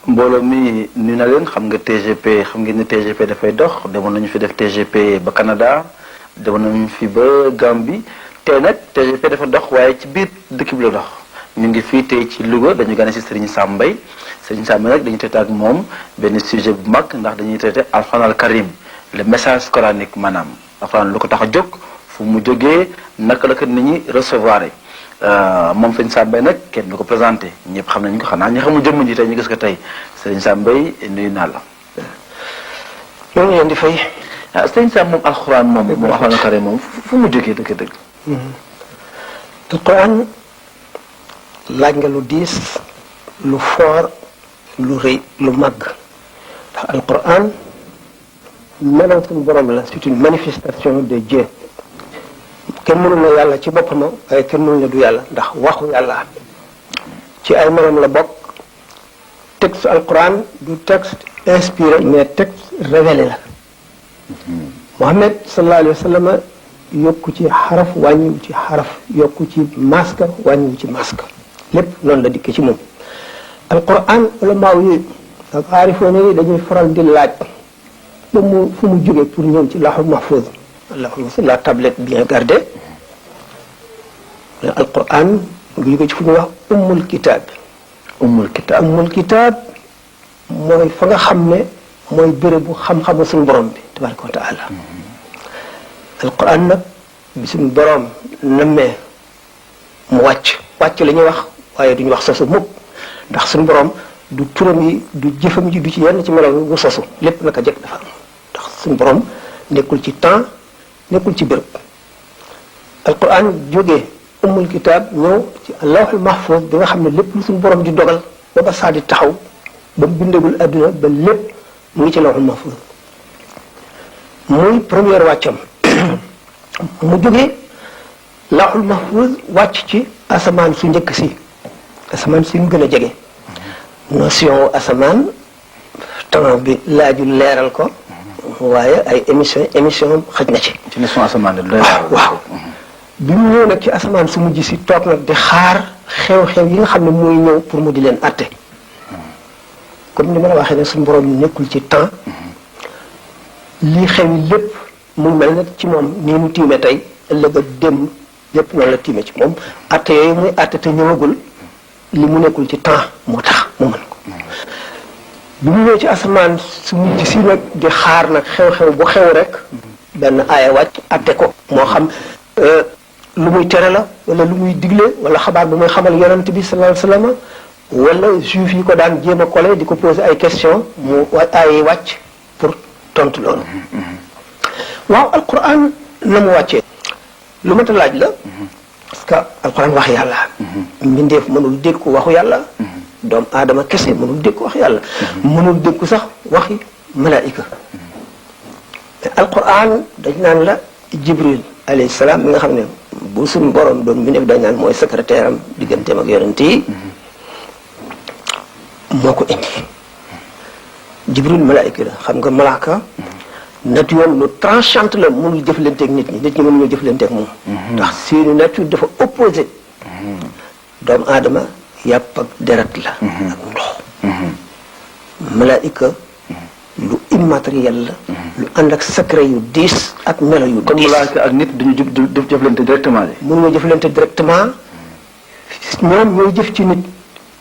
mbooloo mi nu na leen xam nga TGP xam ngeen ne TGP dafay dox demoon nañu fi def TGP ba Canada demoon nañu fi ba Gambie tey nag TGP dafa dox waaye ci biir dëkk bi la dox ñu ngi fii tey ci Louga dañu gane si Serigne Sam Mbaye Serigne Sam Mbaye nag dañu traité ak moom benn sujet bu mag ndax dañuy traité Alxuraan al Karim le message coranique maanaam Alxuraan lu ko tax a jóg fu mu jógee naka la ko nit ñi recevoir moom Serigne Sam Mbaye nag kenn du ko présenté ñëpp xam nañu ko xanaa ñi xamul jëmm ji tey ñu gis ko tey Serigne Sam Mbaye nuyu naa la. ñoo ngi leen di fay. Serigne Sam moom alxuraan moom Alxuraan al Karim moom fu mu jógee dëgg-dëgg. alxuraan laaj nga lu diis lu foor lu rëy lu màgg ndax alxuraan melaw suñu borom la c'est une manifestation de Dieu. kenn mënul na yàlla ci boppam waaye kenn mënul na du yàlla ndax waxu yàlla ci ay melam la bokk texte alquran du texte inspiré mais texte révélé la Muhammad sallallahu alayhi wa sallam yokku ci xaraf wàññiwu ci xaraf yokku ci maska wàññiwu ci maska lépp noonu la dikkee ci moom alquran ulamaaw yi ak aarifoon yi dañuy faral di laaj ba mu fu mu jógee pour ñëw ci lawhul mahfuz la tablette bien gardée alquran ngi jóge ci fu ñuy wax ummul kitaab ummul kitaab mooy fa nga xam ne mooy bérébu xam-xamu suñu borom bi tabaraka wa taala alquran nag bi suñu borom nammee mu wàcc la ñuy wax waaye duñu wax sosu mukk ndax suñu borom du turam yi du jëfam ji du ci yenn ci melaw bu sosu lépp naka jëkk dafa am ndax suñu borom nekkul ci temps nekkul ci béréb alquran jógee ummul kitaab ñëw ci lawhul mahfuz bi nga xam ne lépp lu suñu borom di dogal ba saa di taxaw ba mu bindagul adduna ba lépp mu ngi ci lawhul mahfuz muy première wàccam mu jógee lawhul mahfuz wàcc ci asamaan su njëkk si asamaan si mu gën a jege notion asamaan temps bi laajul leeral ko waaye ay émission xaj na ci. ci notion asamaan waaw bi mu ñëw nag ci asamaan su mujj si toog nag di xaar xew-xew yi nga xam ne mooy ñëw pour mu di leen atte comme ni ma la waxee ne suñu borom nekkul ci temps lii xew yi lépp mu mel na ci moom nii mu tiime tey ëllëg ak démb lépp noonu la tiime ci moom atte yooyu muy atte te ñëwagul li mu nekkul ci temps moo tax mu mën ko bi mu ñëw ci asamaan su mujj si nag di xaar nag xew-xew bu xew rek benn aaya wàcc atte ko moo xam lu muy tere la wala lu muy digle wala xabaar bu muy xamal yonent bi sallallahu alayhi wasallam wala juif yi ko daan jéem a collé di ko poser ay question mu ay wàcc pour tontu loolu waaw alquran na mu wàccee lu mat a laaj la parce que alquran wax yàlla mbindeef mënul dégg ko waxu yàlla doomu aadama kese mënul dégg ko wax yàlla mënul dégg ko sax waxi malaayika mais alquran dañ naan la jibril alayhi salaam mi nga xam ne bu suñu borom doon mbindeef dañ naan mooy secrétaire am digganteem ak yonent yi moo ko indi jibril malaayika la xam nga malaaka nature lu tranchante la mënul jëflanteeg nit ñi mënuñoo jëflanteeg moom ndax seeni nature dafa opposé doomu aadama yàpp ak deret la ak ndox malaayika lu immatériel la lu ànd ak secret yu diis ak melo yu diis. kon malaaka ak nit duñu jëflante directement de. mënuñoo jëflante directement ñoom ñooy jëf ci nit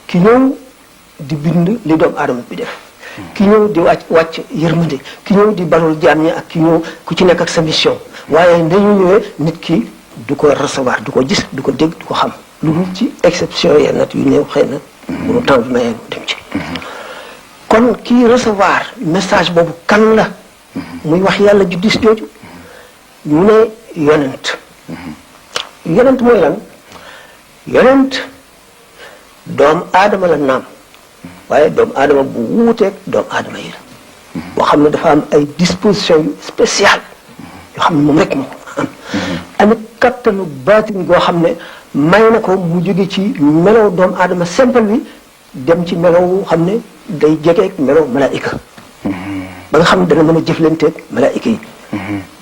ki ñëw di bind li doomu aadama bi def ki ñëw di wàcc yërmande ki ñëw di balul jaam ñi ak ki ñëw ku ci nekk ak sa mission waaye dañu ñëwee nit ki du ko recevoir du ko gis du ko dégg du ko xam lu dul ci exception yenn nat yu néew xëy na bu temps bi mayee dem ci kon kii recevoir message boobu kan la muy wax yàlla ju dis jooju ñu ne yonent mooy lan yonent doomu aadama la naam waaye doomu aadama bu wuuteeg doomu aadama yi la boo xam ne dafa am ay disposition yu spécial yoo xam ne moom rek moo ko am amit kattanu baatin goo xam ne may na ko mu jóge ci melow doomu aadama simple bi dem ci melow xam ne day jegeeg melow malaayika ba nga xam ne dana mën a jëflanteeg malaayika yi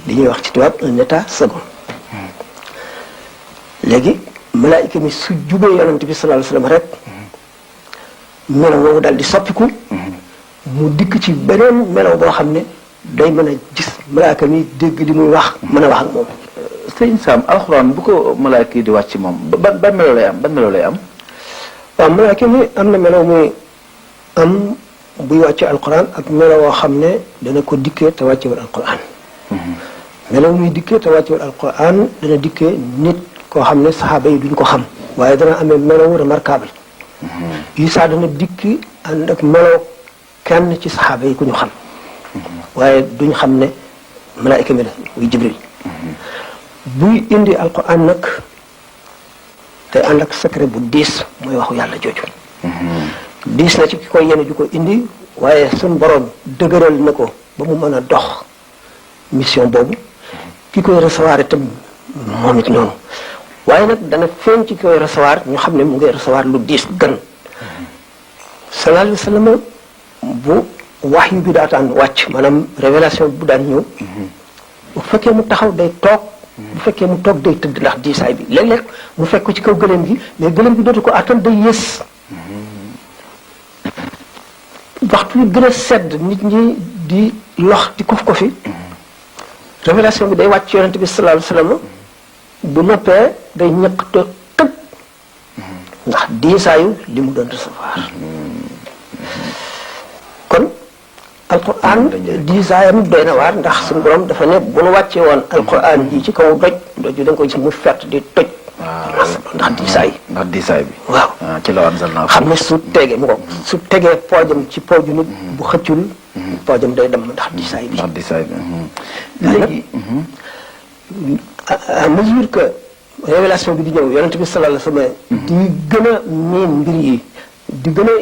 li ñuy wax ci tubaab un état second léegi malaayika mi su jubee yonent bi sallallahu alayhi wasallam rek melo woowu daal di soppiku mu dikk ci beneen melo boo xam ne day mën a gis malaaka mi dégg li muy wax mën a wax ak moom. sëñ Sam alxuraan bu ko malaaka yi di wàcc moom ban melo lay am ban melo lay am. waaw malaaka mi am na melo muy am buy wàcce alquran ak melo woo xam ne dana ko dikkee te wàccewul alquran. melo muy dikkee te wàccewul alquran dana dikkee nit koo xam ne saxaaba yi duñ ko xam waaye dana amee melo remarquable. Isaa dana dikki ànd ak melo kenn ci saxaaba yi ku ñu xam. waaye duñ xam ne malaayika mi la muy Jibril. buy indi alquran nag te ànd ak secret bu diis mooy waxu yàlla jooju. diis na ci ki koy yene ju ko indi waaye suñ borom dëgëral na ko ba mu mën a dox mission boobu ki koy recevoir itam moom it noonu waaye nag dana feeñ ci ki koy recevoir ñu xam ne mu ngi recevoir lu diis gan. sallallahu alayhi wa sallam bu wax yu bi daataan wàcc maanaam révélation bu daan ñëw bu fekkee mu taxaw day toog bu fekkee mu toog day tëdd ndax diisaay bi léeg-léeg mu fekk ko ci kaw gëléem gi mais gëléem gi dootu ko attan day yées waxtu yu gën a sedd nit ñi di lox di kof ko fi révélation bi day wàcc yonente bi sallallahu alayhi wa sallam bu noppee day ñëkk te tëb ndax diisaayu li mu doon recevoir kon alquran diisaayam doy na waar ndax suñu borom dafa ne bu nu wàccee woon alquran ji ci kaw doj da nga ko gis mu fett di toj ndax diisaay bi waaw ci la ansal naa xam ne su tegee mu ko su tegee poojam ci pooju nit bu xëccul poojam day dem ndax diisaay bi léegi à mesure que révélation bi di ñëw yonente bi sallallahu alayhi wa sallam di gën a miin mbir yi di gën a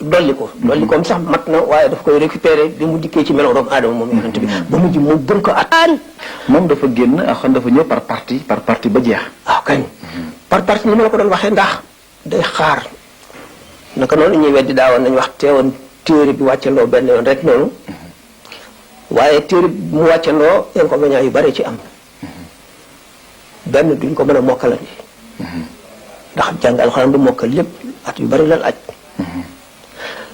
dolli koom sax mat na waaye daf koy récupérer bi mu dikkee ci melo doomu aadama moom yonente bi ba mujj mu gën ko attaan moom dafa génn ak xam dafa ñëw par partie ba jeex waaw kañ par partie ni ma la ko doon waxee ndax day xaar naka noonu ñuy weddi daawoon nañu wax teewoon téere bi wàccandoo benn yoon rek noonu waaye téere bi mu wàccandoo inconvénients yu bari ci am benn duñ ko mën a mokkal ndax jàng alxuraan du mokkal lépp at yu bari la aj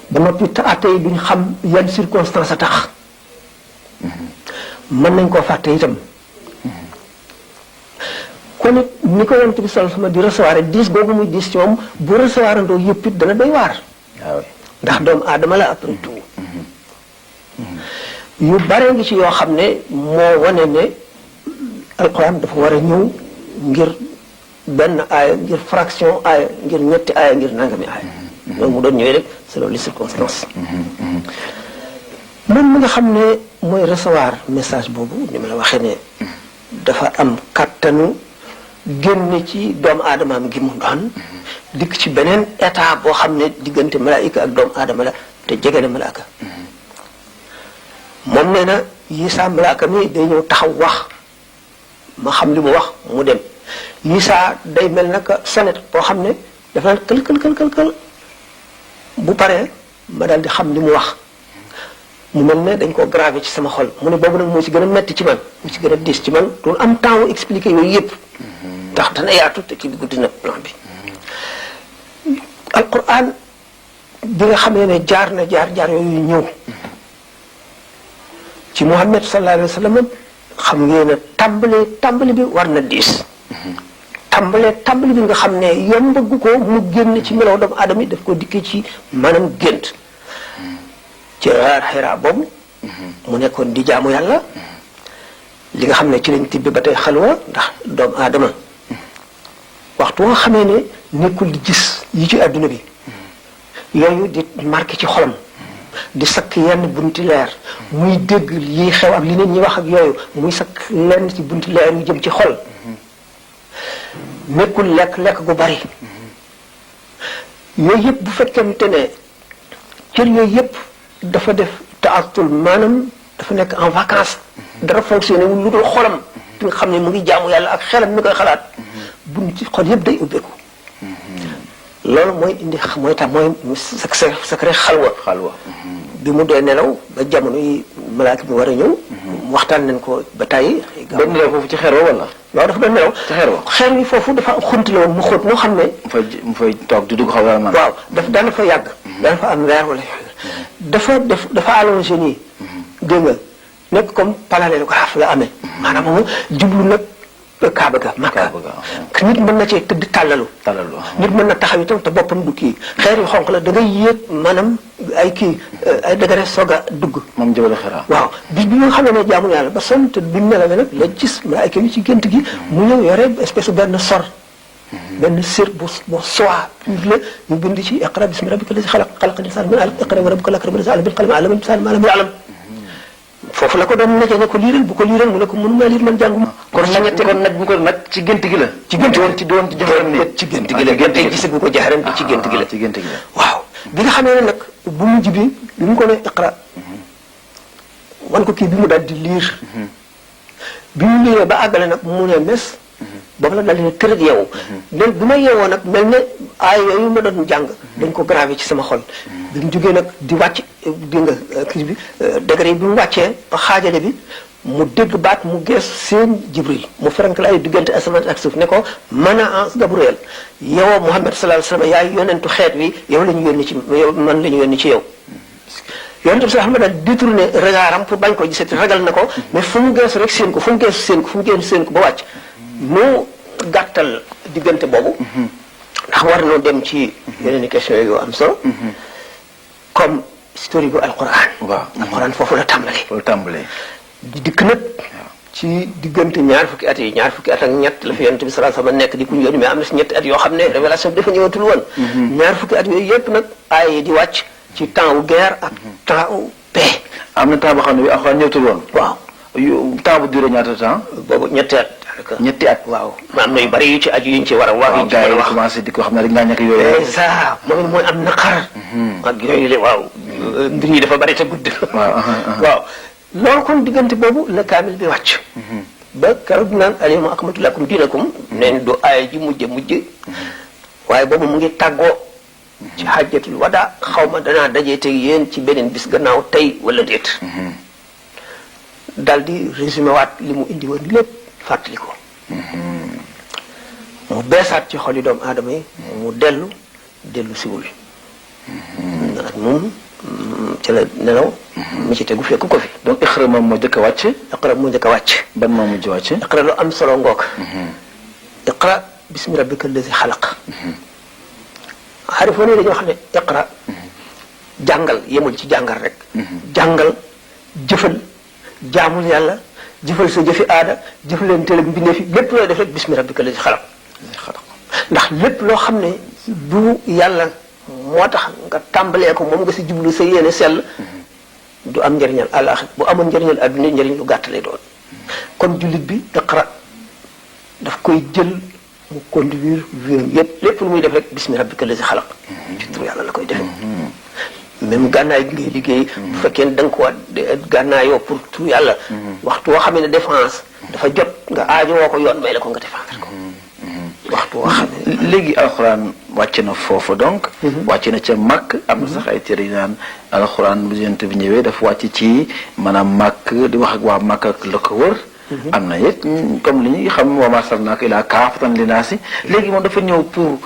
ba noppi te atte yi duñ xam yan circonstance a tax mën nañ koo fàtte itam kon it ni ko yonent bi sallallahu alayhi wasallam di recevoir diis googu muy diis ci moom bu recevoir andoo yëpp it dana doy waar ndax doomu aadama la après tout yu bare ngi ci yoo xam ne moo wane ne alquran dafa war a ñëw ngir benn aaya ngir fraction aaya ngir ñetti aaya ngir nangami aaya loolu mu doon ñëwee rek selon les circonstances moom mi nga xam ne mooy recevoir message boobu ni ma la waxee ne dafa am kattanu génne ci doomu aadamaam gi mu doon dikk ci beneen état boo xam ne diggante malaayika ak doomu aadama la te jege na malaaka moom nee na Isaa malaaka mi day ñëw taxaw wax ma xam li mu wax mu dem Isaa day mel naka sonnet boo xam ne dafa naan kël bu paree ma daal di xam li mu wax mu mel ne dañ koo gravé ci sama xol mu ne boobu nag moo ci gën a metti ci man moo ci gën a diis ci man doon am temps wu expliqué yooyu yëpp ndax dana yaatu te kii bi guddi na plan bi alquran bi nga xamee ne jaar yooyu ñëw ci Muhammad sallallahu alayhi wa sallam xam ngeen ne tàmbali bi war na diis tàmbali bi nga xam ne yombagu ko mu génn ci melaw doomu aadama yi daf ko dikkee ci maanaam gént ci Xiraa boobu mu nekkoon di jaamu yàlla li nga xam ne ci lañ tibbi ba tey xalwa ndax doomu aadama waxtu nga xamee ne nekkul di gis yi ci adduna bi yooyu di marqué ci xolam di sakk yenn bunti leer muy dégg yi xew ak li nit ñi wax ak yooyu muy sakk lenn ci bunti leer yu jëm ci xol nekkul lekk gu bari yooyu yëpp bu fekkente ne cër yooyu yëpp dafa def taatul maanaam dafa nekk en vacances dara fonctionné wul lu dul xolam bi nga xam ne mu ngi jaamu yàlla ak xelam mi koy xalaat buñ ci xol yëpp day ubbeeku loolu mooy indi mooy tax mooy secret xalwa bi mu dee nelaw ba jamono yi malaaka bi war a ñëw waxtaan nañ ko ba tàyyi doon nelaw foofu ci xeer wa wala waaw dafa doon nelaw ci xeer wa xeer wi foofu dafa xunti la woon mu xóot moo xam ne mu fay toog di dugg xaw man waaw dafa daana fa yàgg dana fa am weer wala dafa allongé nii dégg nga nekk comme parallélographie la amee maanaam moom jublu nag Kaaba ga Makka nit mën na cee tëdd tàllalu nit mën na taxaw itam te boppam du kii xeer yu xonq la da ngay yéeg maanaam ay kii ay dëgëre soog a dugg moom Jabal Hira waaw bis bi nga xamee ne jaamu yàlla ba sonn te bi mu nelawee nag la gis malaayka yi ci gént gi mu ñëw yore espèce benn sor benn sir bu soie la ñu bind ci iqra bismi rabbika allazi xalaq xalaqal insaana min alaq iqra wa rabbuka al-akram allazi allama bil qalami allama al-insana ma lam ya'lam foofu la ko doon nekkee ne ko liiral bu ko liiral mu ne ko mënuma liir man jànguma kon nag bu ko nag ci gént gi la ci gént ci doon ci jaxaram ni ci gént gi la gént gis bu ko jaxaram bi ci gént gi la ci gént gi la waaw bi nga xamee ne nag bu mujj bi mu ko ne iqra wan ko kii bi mu daal di liir bi mu liiree ba àggale nag mu ne mes boobu la daal di ne tërëg yeewu léegi bi ma yeewoo nag mel ne aay yooyu ma doon jàng dañ ko gravé ci sama xol bi mu jógee nag di wàcc di nga kii bi degré bi mu wàccee ba xaajale bi mu dégg baat mu gees seen Jibril mu ferank la ay diggante asamaan ak suuf ne ko man a ans Gabriel yow Muhammad sallallahu alayhi wa sallam yaay yonentu xeet wi yow la ñu yónni ci yow man la ñu yónni ci yow yonent bi sax xam nga daal détourné regardaam pour bañ ko gisati ragal na ko mais fu mu geesu rek seen ko fu mu geesu seen ko fu mu geesu seen ko ba wàcc mu gàttal diggante boobu ndax war noo dem ci yeneen i question yu am solo comme historique bu alquran waaw alquran foofu la tàmbalee di dikk nag ci diggante ñaar fukki at ak ñett la fi yonent bi sallallahu alayhi wasallam nekk di ku ñu yónni mais am na si ñetti at yoo xam ne révélation bi dafa ñëwatul woon ñaar fukki at yooyu yëpp nag ay di wàcc ci temps wu guerre ak temps wu paix am na temps boo xam ne bi alxuraan ñëwatul woon waaw temps bu duré ñaata temps boobu ñetti at waaw am na yu bari yu ci aju yuñ ci war a wax yuñ ci war a wax commencé di ko xam ne dañ laa ñàkk yooyu ça moom mooy am naqar ak yooyu la waaw mbir yi dafa bari te gudd waaw loolu kon diggante boobu la kaamil bi wàcc ba keroog naan alyawma akmaltu lakum diinakum neen du aaya ji mujj waaye boobu mu ngi tàggoo ci hajjatul wada xaw ma danaa dajee teg yéen ci beneen bis gannaaw tey wala déet dal di résumé waat li mu indi woon lépp fàttali ko mu beesaat ci xoli doomu aadama yi mu dellu siwul ak moom ci la nelaw mi ci tegu fekk ko fi donc iqra moom moo njëkk a wàcc ban moo mujj wàcc iqra lu am solo ngoog iqra bismi rabbika allazi xalaq xaarifoon yi dañoo xam ne iqra jàngal yemul ci jàngal rek jàngal jëfal jaamul yàlla jëfal sa jëfi aada jëfalanteel ak mbindee fi lépp looy def rek bismi rabbika allazi xalaq ndax lépp loo xam ne du yàlla moo tax nga tàmbalee ko moom nga si jublu sa yéene sell du am njëriñal àllaaxira bu amoon njëriñal adduna njëriñ lu gàtt lay doon kon jullit bi iqra daf koy jël mu conduire viam yépp lépp lu muy def rek bismi rabbika allazi xalaq ci tur yàlla la koy defee même gànnaay gi ngay liggéey bu fekkee ne da nga ko gànnaayoo pour tur yàlla waxtu woo xam ne défense dafa jot nga aajo woo ko yoon may la ko nga défendre ko waxtu woo xam ne léegi alxuraan wàcc na foofu donc wàcc na ca màkk am na sax ay téere yu naan alxuraan bu yonent bi ñëwee dafa wàcc ci maanaam màkk di wax ak waa màkk ak la ko wër am na it comme li ñuy xam wa maa arsalnaaka illaa kaafatan linnaasi léegi moom dafa ñëw pour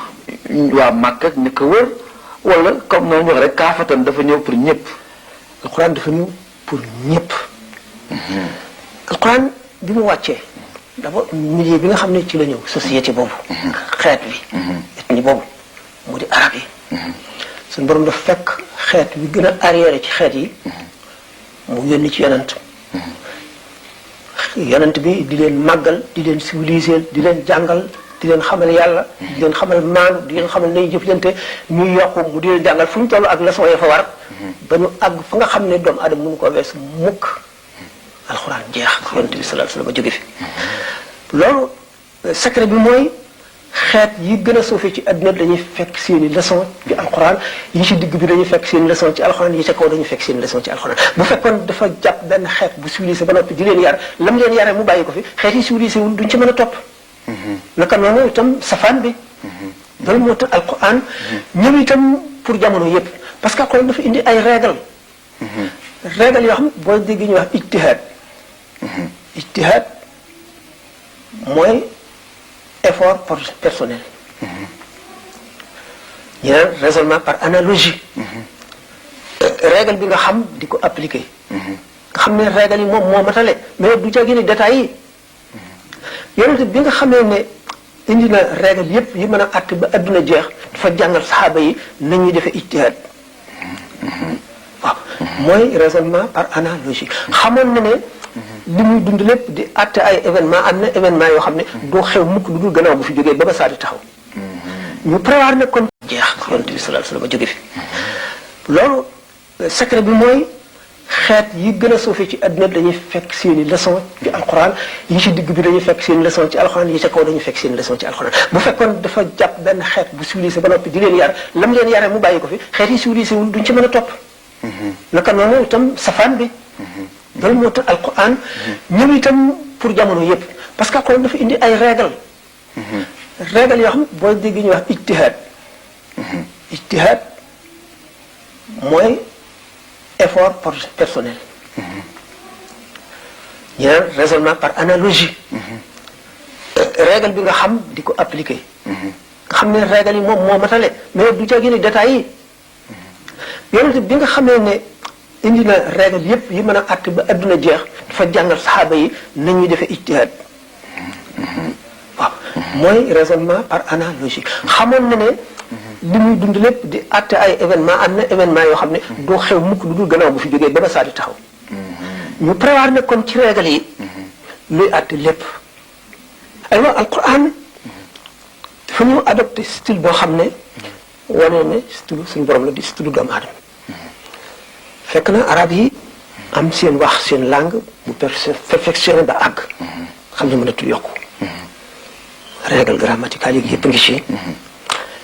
waa màkk ak ñi ko wër wala comme noonu ñu wax rek kaafatan dafa ñëw pour ñëpp alxuraan dafa ñëw pour ñëpp alxuraan bi mu wàccee dafa milieu bi nga xam ne ci la ñëw société boobu xeet bi ethnie boobu mu di arab yi suñu borom dafa fekk xeet bi gën a arrière ci xeet yi mu yónni ci yonent bi di leen màggal di leen civiliser di leen jàngal di leen xamal yàlla di leen xamal maanu di leen xamal nay jëflante ñuy yokku mu di leen jàngal fu ñu toll ak leçon ya fa war ba ñu àgg fa nga xam ne doomu aadama mënu ko weesu mukk alxuraan jeex yonent bi sallallahu alayhi wasallam jóge fi loolu secret bi mooy xeet yi gën a suufee ci àdduna dañuy fekk seeni leçon ci alxuraan yi ci digg bi dañuy fekk seeni leçon ci alxuraan yi ca kaw dañuy fekk seeni leçon ci alxuraan bu fekkoon dafa jàpp benn xeet bu civilisé ba noppi di leen yar lam leen yare mu bàyyi ko fi xeet yi civilisé wul duñ ci mën a topp naka noonu itam safaan bi loolu moo tax alxuraan ñëw itam pour jamono yépp parce que alxuraan dafa indi ay règle yoo xam boo dégg ñuy wax ijtihaad mooy effort personnel ñu naan raisonnement par analogie. Règle bi nga xam di ko appliquer. nga xam ne règle yi moom moo matale mais du ca génne détails yi. yonent bi nga xamee ne indi na règle yépp yi mën a àtt ba adduna jeex dafa jàngal saxaaba yi nañuy defee ijtihaad. waaw mooy raisonnement par analogie xamoon na ne li muy dund lépp di àtte ay événement am na événement yoo xam ne doo xew mukk lu dul gannaaw bu fi jógee ba saa di taxaw. ñu prévoir ne kon jeex yonent bi sallallahu alayhi wasallam jóge fi loolu secret bi mooy xeet yi gën a suufee ci adduna dañuy fekk seeni leçon ci alxuraan yi ci digg bi dañuy fekk seeni leçon ci alxuraan yi ca kaw dañuy fekk seeni leçon ci alxuraan bu fekkoon dafa jàpp benn xeet bu civilisé ba noppi di leen yar lam leen yare mu bàyyi ko fi xeet yi civilisé wul duñ ci mën a topp. naka noonu itam safaan bi. loolu moo tax alxuraan ñëw itam pour jamono yépp parce que alxuraan dafa indi ay règle règle yoo xam boo dégg ñuy wax ijtihaad. ijtihaad mooy effort personnel. ñu naan raisonnement par analogie. règle bi nga xam di ko appliquer. nga xam ne règle yi moom moo matale mais du ca génne détails yi. yonent bi nga xamee ne indi na règle yépp yi mën a àtt ba adduna jeex dafa jàngal saxaaba yi nañuy defee ijtihaad. waaw mooy raisonnement par analogie xamoon na ne li muy dund lépp di àtte ay événement am na événement yoo xam ne doo xew mukk lu dul gannaaw bu fi jógee ba saa di taxaw. ñu prévoir ne kon ci règle yi luy àtte lépp. aywa alquran dafa ñu adopté style boo xam ne wane ne style suñu borom la di style doomu aadama fekk na arab yi am seen wax seen langue bu perfectionné ba àgg xam ne mënatul yokku règle grammaticale yi yëpp ngi ci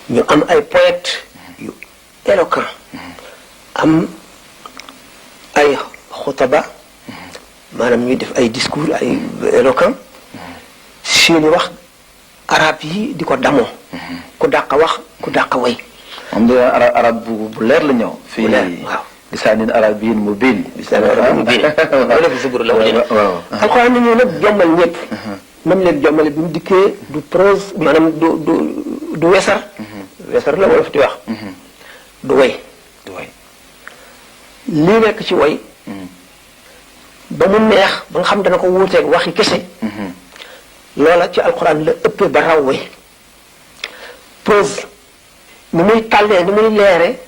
ñu am ay poètes yu éloquent am ay xutaba maanaam ñuy def ay discours ay éloquent seeni wax arab yi di ko damoo ku dàq wax ku dàq way moom de arab bu leer la ñëw fii waaw lisaanin arabiyyin mubiin wala fi zubur la waaw alxuraan ni ñëw nag jommal ñëpp nam leen jommale bi mu dikkee du prose maanaam du wesar wesar la wala fi di wax du way lii nekk ci way ba mu neex ba nga xam dana ko wuuteeg waxi kese loola ci alxuraan la ëppee ba raw way prose ni muy tàllee ni muy leere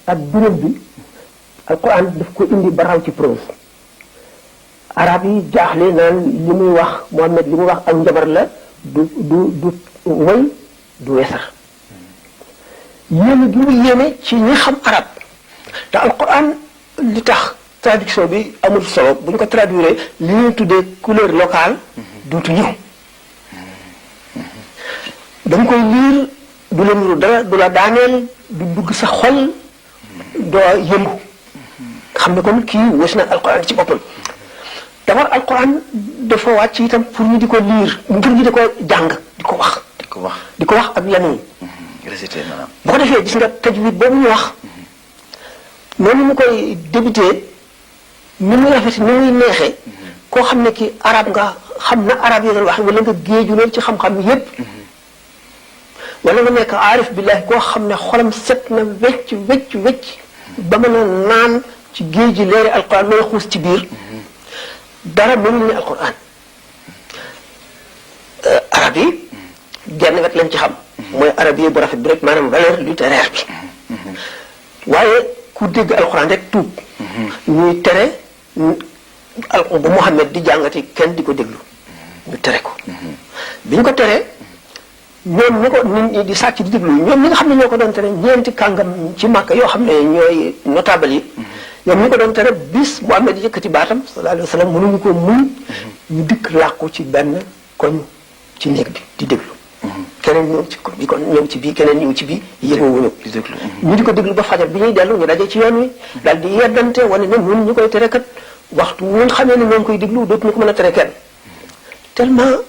ak béréb bi alxuraan daf ko indi ba raw ci prose arab yi jaaxle naan li muy wax Muhammad li muy wax ak njabar la du way du wesar yéeme gi mu yéeme ci ñi xam arab te alquran li tax traduction bi amul solo bu ñu ko traduire li ñuy tuddee couleur locale dootu ñëw danga koy liir du la niru dara du la daaneel du dugg sa xol doo yëngu xam ne kon kii wës na alquran ci boppam d'abord alquran dafa wàcc itam pour ñu di ko liir ngir ñu di ko jàng di ko wax ak lamiñ récité maanaam bu ko defee gis nga tajwid boobu ñu wax noonu mu koy débuté ni muy rafet ni muy neexee koo xam ne ki arab nga xam na arab yi doon wax wala nga géeju loolu ci xam-xam yépp wala nga nekk aarif billahi koo xam ne xolam set na wecc ba mën a naan ci géej ji leeri alquran looy xuus ci biir dara mënul ni alquran arab yi genn wet lañ ci xam mooy arab yi bu rafet bi rek maanaam valeur littéraire bi waaye ku dégg alquran rek tuub ñuy tere bu Muhammad di jàngati kenn di ko déglu ñu tere ko bi ñu ko teree ñoom ñi ko nit ñi di sàcc di déglu ñoom ñi nga xam ne ñoo ko doon tere ñeenti kàngam ci Màkka yoo xam ne ñooy notable yi ñoom ñi ko doon tere bis Muhammad di yëkkati baatam sallallahu alayhi wa sallam mënuñu ko muñ ñu dikk làqu ci benn koñ ci néeg bi di déglu keneen ñëw ci bi kon ñëw ci bii keneen ñëw ci bii yëgoowuñu ñu di ko déglu ba fajar bi ñuy dellu ñu daje ci yoon wi daal di yeddante wane ne ñun ñu koy tere kat waxtu ñun xamee ne ñoo koy déglu dootuñu ko mën a tere kenn tellement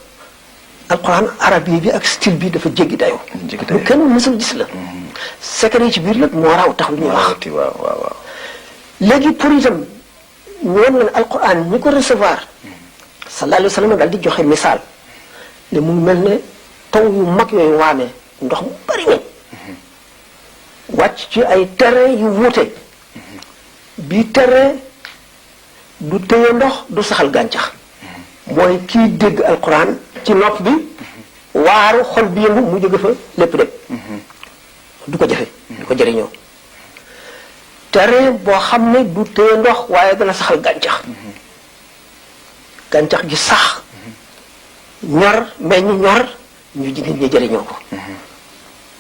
alquran arabe bi ak style bi dafa jéggi dayoo lu kenn mësul gis la secret yi ci biir nag moo raw taxul ñuy wax waaw léegi pour itam ñoom la ne alquran ñi ko recevoir sallallahu alayhi wa sallam daal di joxe misaal ne mu mel ne taw yu mag yooyu waamee ndox mu bari mi wàcc ci ay terrain yu wuute bii terrain du téye ndox du saxal gàncax mooy kii dégg alquran ci nopp bi waaru xol bi yëngu mu jóge fa lépp dem du ko jafe du ko jëriñoo terrain boo xam ne du téye ndox waaye dana saxal gàncax gàncax gi sax ñor meññ ñor ñu nit ñi jëriñoo ko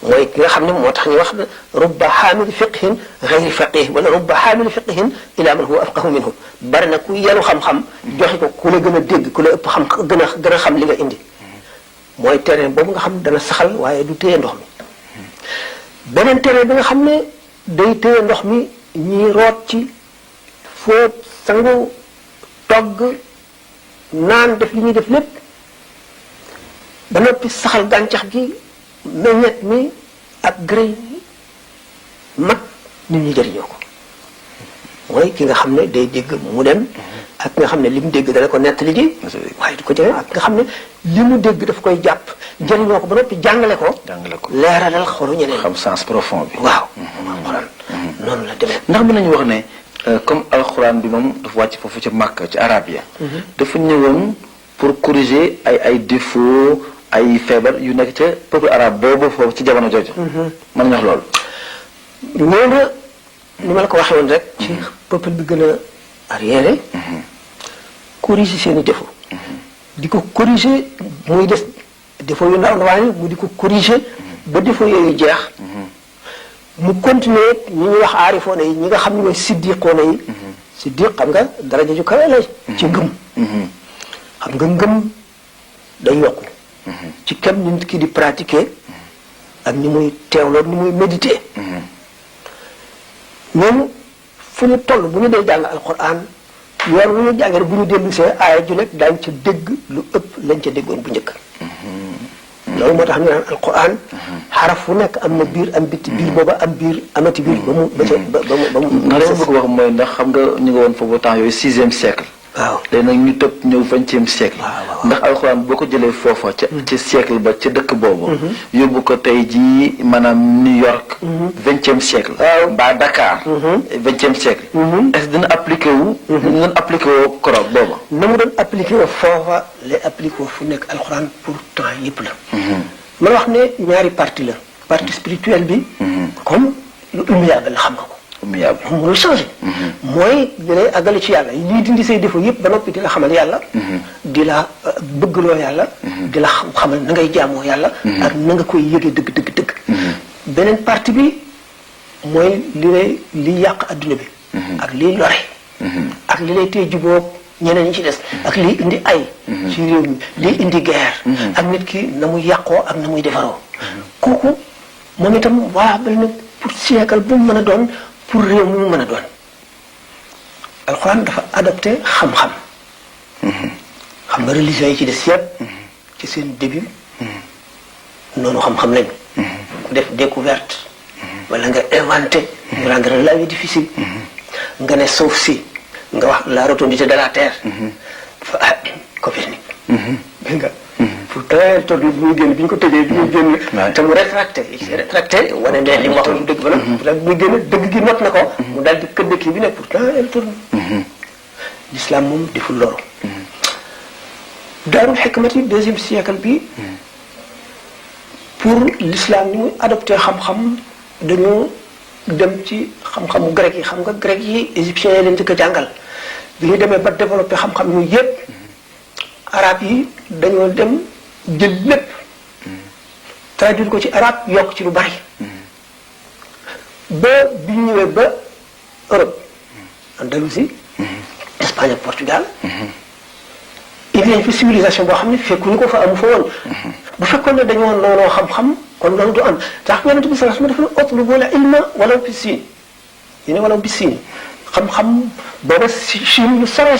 mooy ki nga xam ne moo tax ñu wax ne rubba xaamili fiqhin gayri faqih wala rubba xaamili fiqhin ila man huwa afqahu minhu bari na ku yenu xam-xam joxe ko ku la gën a dégg ku la ëpp xam gën a xam li nga indi mooy terrain boobu nga xam ne dana saxal waaye du téye ndox mi beneen terrain bi nga xam ne day téye ndox mi ñiy root ci fóot sangu togg naan def li ñuy def lépp ba noppi saxal gàncax gi meññet mi ak grain yi mag nit ñi jëriñoo ko mooy ki nga xam ne day dégg mu dem ak nga xam ne li mu dégg dana ko nettali ji waaye du ko jëriñoo ak nga xam ne li mu dégg daf koy jàpp jëriñoo ko ba noppi jàngale ko leeralal xolu ñeneen xam sens profond bi waaw alxuraan noonu la demee ndax mën nañu wax ne comme alxuraan bi moom dafa wàcc foofu ci Makka ci arab ya dafa ñëwoon pour corriger ay défauts ay feebar yu nekk ca peuple arabe boobu foofu ci jamono jooju. mën nga wax loolu. ñoo na ni ma la ko waxee woon rek. ci peuple bi gën a arriéré. corriger seen i défaut. di ko corriger muy des défaut yu ndaw ndawaan mu di ko corriger ba défaut yooyu jeex. mu continuer ñi ñuy wax aarifoona yi ñi nga xam ne mooy siddiqoona yi. siddiq xam nga daraja ju kawe la ci ngëm. xam nga ngëm day yokku. ci kem ni nit ki di pratiquer ak ni muy teewloo ni muy méditer ñoom fu ñu toll bu ñu dee jàng alquran yoon wu ñu jàngee bu ñu dellu see aaya ju nekk daañu ca dégg lu ëpp lañ ca déggoon bu njëkk loolu moo tax ñu naan alquran xaraf fu nekk am na biir am bitti biir booba am biir amati biir ba mu ba mu ndax li ma bëgg wax mooy ndax xam nga ñu ngi woon foofu temps yooyu 6e siècle waaw léegi nag ñu tëb ñëw 20e siècle ndax alxuraan boo ko jëlee foofa ca siècle ba ca dëkk boobu yóbbu ko tey jii maanaam New York 20e siècle mbaa Dakar 20e siècle est-ce que dina appliqué wu ñu doon appliqué woo koroog booba na mu doon appliqué woo foofa lay appliqué woo fu nekk alxuraan pour temps yëpp la man wax ne ñaari partie la partie spirituelle bi comme lu humiliable la xam nga ko mënul changé mooy di lay àggale ci yàlla lii dindi say défaut yëpp ba noppi di la xamal yàlla di la bëggloo yàlla di la xamal na ngay jaamoo yàlla ak na nga koy yëgee dëgg beneen partie bi mooy li yàq adduna bi ak liy lore ak li lay tey jubóog ñeneen ñi ci des ak liy indi ay ci réew mi liy indi guerre ak nit ki na muy yàqoo ak na muy defaroo kooku moom itam waa bal na pour siècle bu mu mën a doon pour réew mi mu mën a doon alxuraan dafa adopté xam-xam xam nga religion yi ci des yëpp ci seen début noonu xam-xam lañu def découverte wala nga inventé ñu rendre la vie difficile nga ne suuf si nga wax la rotondité de la terre Copernic nga pourtant toog bi muy génn bi ñu ko tëjee bi muy génn te mu rétracté wane ne li mu wax lu dëgg ba nag muy génn dëgg gi not na ko mu daal di këdd kii bi ne pourtant elle tourne l'islam moom deful loolu daarul xikmati 2e siècle bi pour l'islam ni muy adopté xam-xam dañoo dem ci xam-xamu grec yi xam nga grec yi égyptiens yi leen njëkk a jàngal bi ñu demee ba développé xam-xam yooyu yëpp arab yi dañoo dem jël lépp traduire ko ci arab yokk ci lu bari ba bi ñu ñëwee ba Europe Andalousie Espagne ak Portugal il y a fi civilisation boo xam ne fekkuñu ko fa amu fa woon bu fekkoon ne dañoo noonoo xam-xam kon loolu du am tax yonent bi sallallahu alayhi wasallam dafa ne utlubu ilma walaw bi siin ñu ne walaw bi siin xam-xam booba Chine yu sore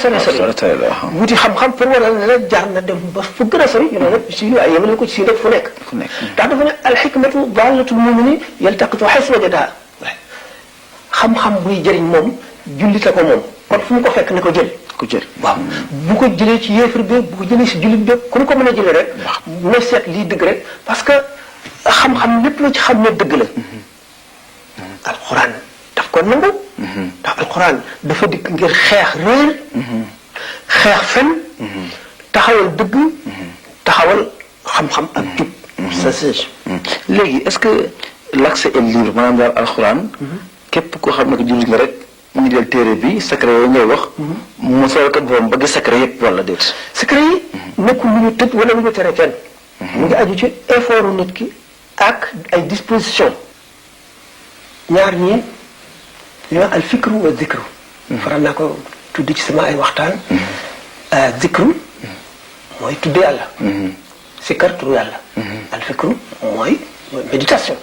wuti xam-xam pour wala ne la jaar na dem ba fu gën a sori yu ne nag Chine waaye yemale ko ci Chine rek fu nekk ndax dafa ne alxikmatu daalatul mumini yaltaqitu haysu wajadaha xam-xam buy jëriñ moom jullite ko moom kon fu mu ko fekk ne ko jël waaw bu ko jëlee ci yéefar bi bu ko jëlee ci jullit bi ku ñu ko mën a jëlee rek na seet lii dëgg rek parce que xam-xam lépp la ci xam ne dëgg la alxuraan daf ko nangu. ndax alxuraan dafa dikk ngir xeex réer. xeex fen. taxawal dëgg. taxawal xam-xam ak jub. ça c'est. léegi est-ce que l'accès est libre maanaam daal alxuraan. képp koo xam ne que jullit nga rek mu ngi jël téere bi secret yooyu ngay wax. mu soobee kat borom ba gis secret yëpp wala déet. secret yi nekkul lu ñu tëj wala lu ñu tere kenn. mu ngi aju ci effort nit ki ak ay disposition ñaar ñii li wax al fikru wa zikru. faral naa ko tudd ci sama ay waxtaan. zikru mooy tudd yàlla. sikkar turu yàlla. al fikru mooy méditation.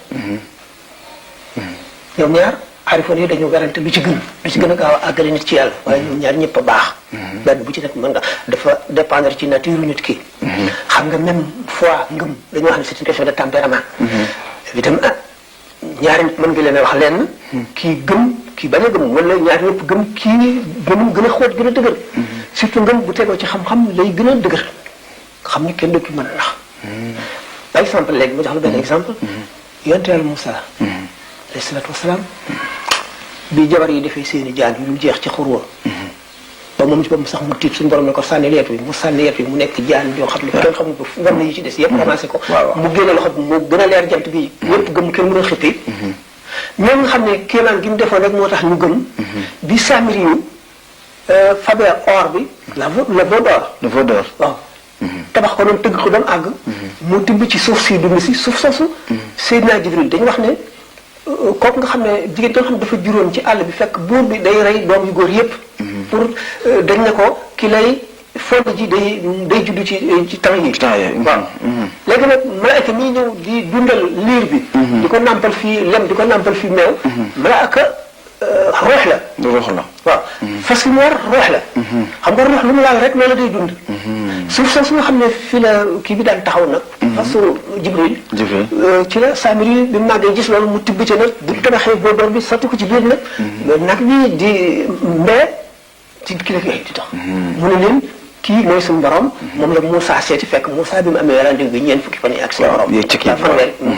ñoom ñaar xarifoon yi dañoo garante lu ci gën a gaaw a àggale nit ci yàlla waaye ñoom ñaar ñëpp a baax. benn bu ci nekk mën nga dafa dépendre ci nature nit ki. xam nga même foi ngëm dañoo wax ne c'est une question de tempérament. évidemment ñaari nit mën nga leen a wax lenn. kii gëm kii bañ a gëm wala ñaari ñëpp gëm kii gëmum gën a xóot gën a dëgër. surtout ngëm bu tegoo ci xam-xam lay gën a dëgër. xam ni kenn dootul mën a nax. par exemple léegi ma jox la benn exemple. yonent Yàlla Moussa. alayhi salaatu wasalaam bi jabar yi defee seeni jaan yu jeex ci xurwa ba moom ci boppam sax mu tiit suñu borom ne ko sànni yeet wi mu sànni yeet wi mu nekk jaan yoo xam ne kenn xamul ko war na yi ci des yëpp ramassé ko mu génne loxo bi mu gën a leer jant bi yëpp gëm kenn mën a xippi ñoom nga xam ne kéemaan gi mu defoon rek moo tax ñu gëm bi Samiri yu fabee or bi le veau d'or waaw tabax ko doon tëgg ko doon àgg mu tibb ci suuf si dund si suuf soosu Seydina Jibril dañu wax ne kooku nga xam ne jigéen nga xam ne dafa juróon ci àll bi fekk buur bi day rey doom yu góor yépp pour dañ ne ko ki lay fond ji day juddu ci temps yi waaw léegi nag malaaka mii ñëw di dundal liir bi di ko nàmpal fii lem di ko nàmpal fii meew malaaka roox la waaw fas mu war roox la xam nga roox lu mu laal rek loolu day dund suuf soosu nga xam ne fii la kii bi daan taxaw nag fasu Jibril ci la Samiri bi mu màggee gis loolu mu tibb ci nag bu tabaxee boo door bi sotti ko ci biir nag nag bi di mbee ci kii la di tax mu ne leen kii mooy suñu borom moom la Moussa seeti fekk Moussa bi mu amee rendez-vous bi ñeent fukki fan yi ak suñu borom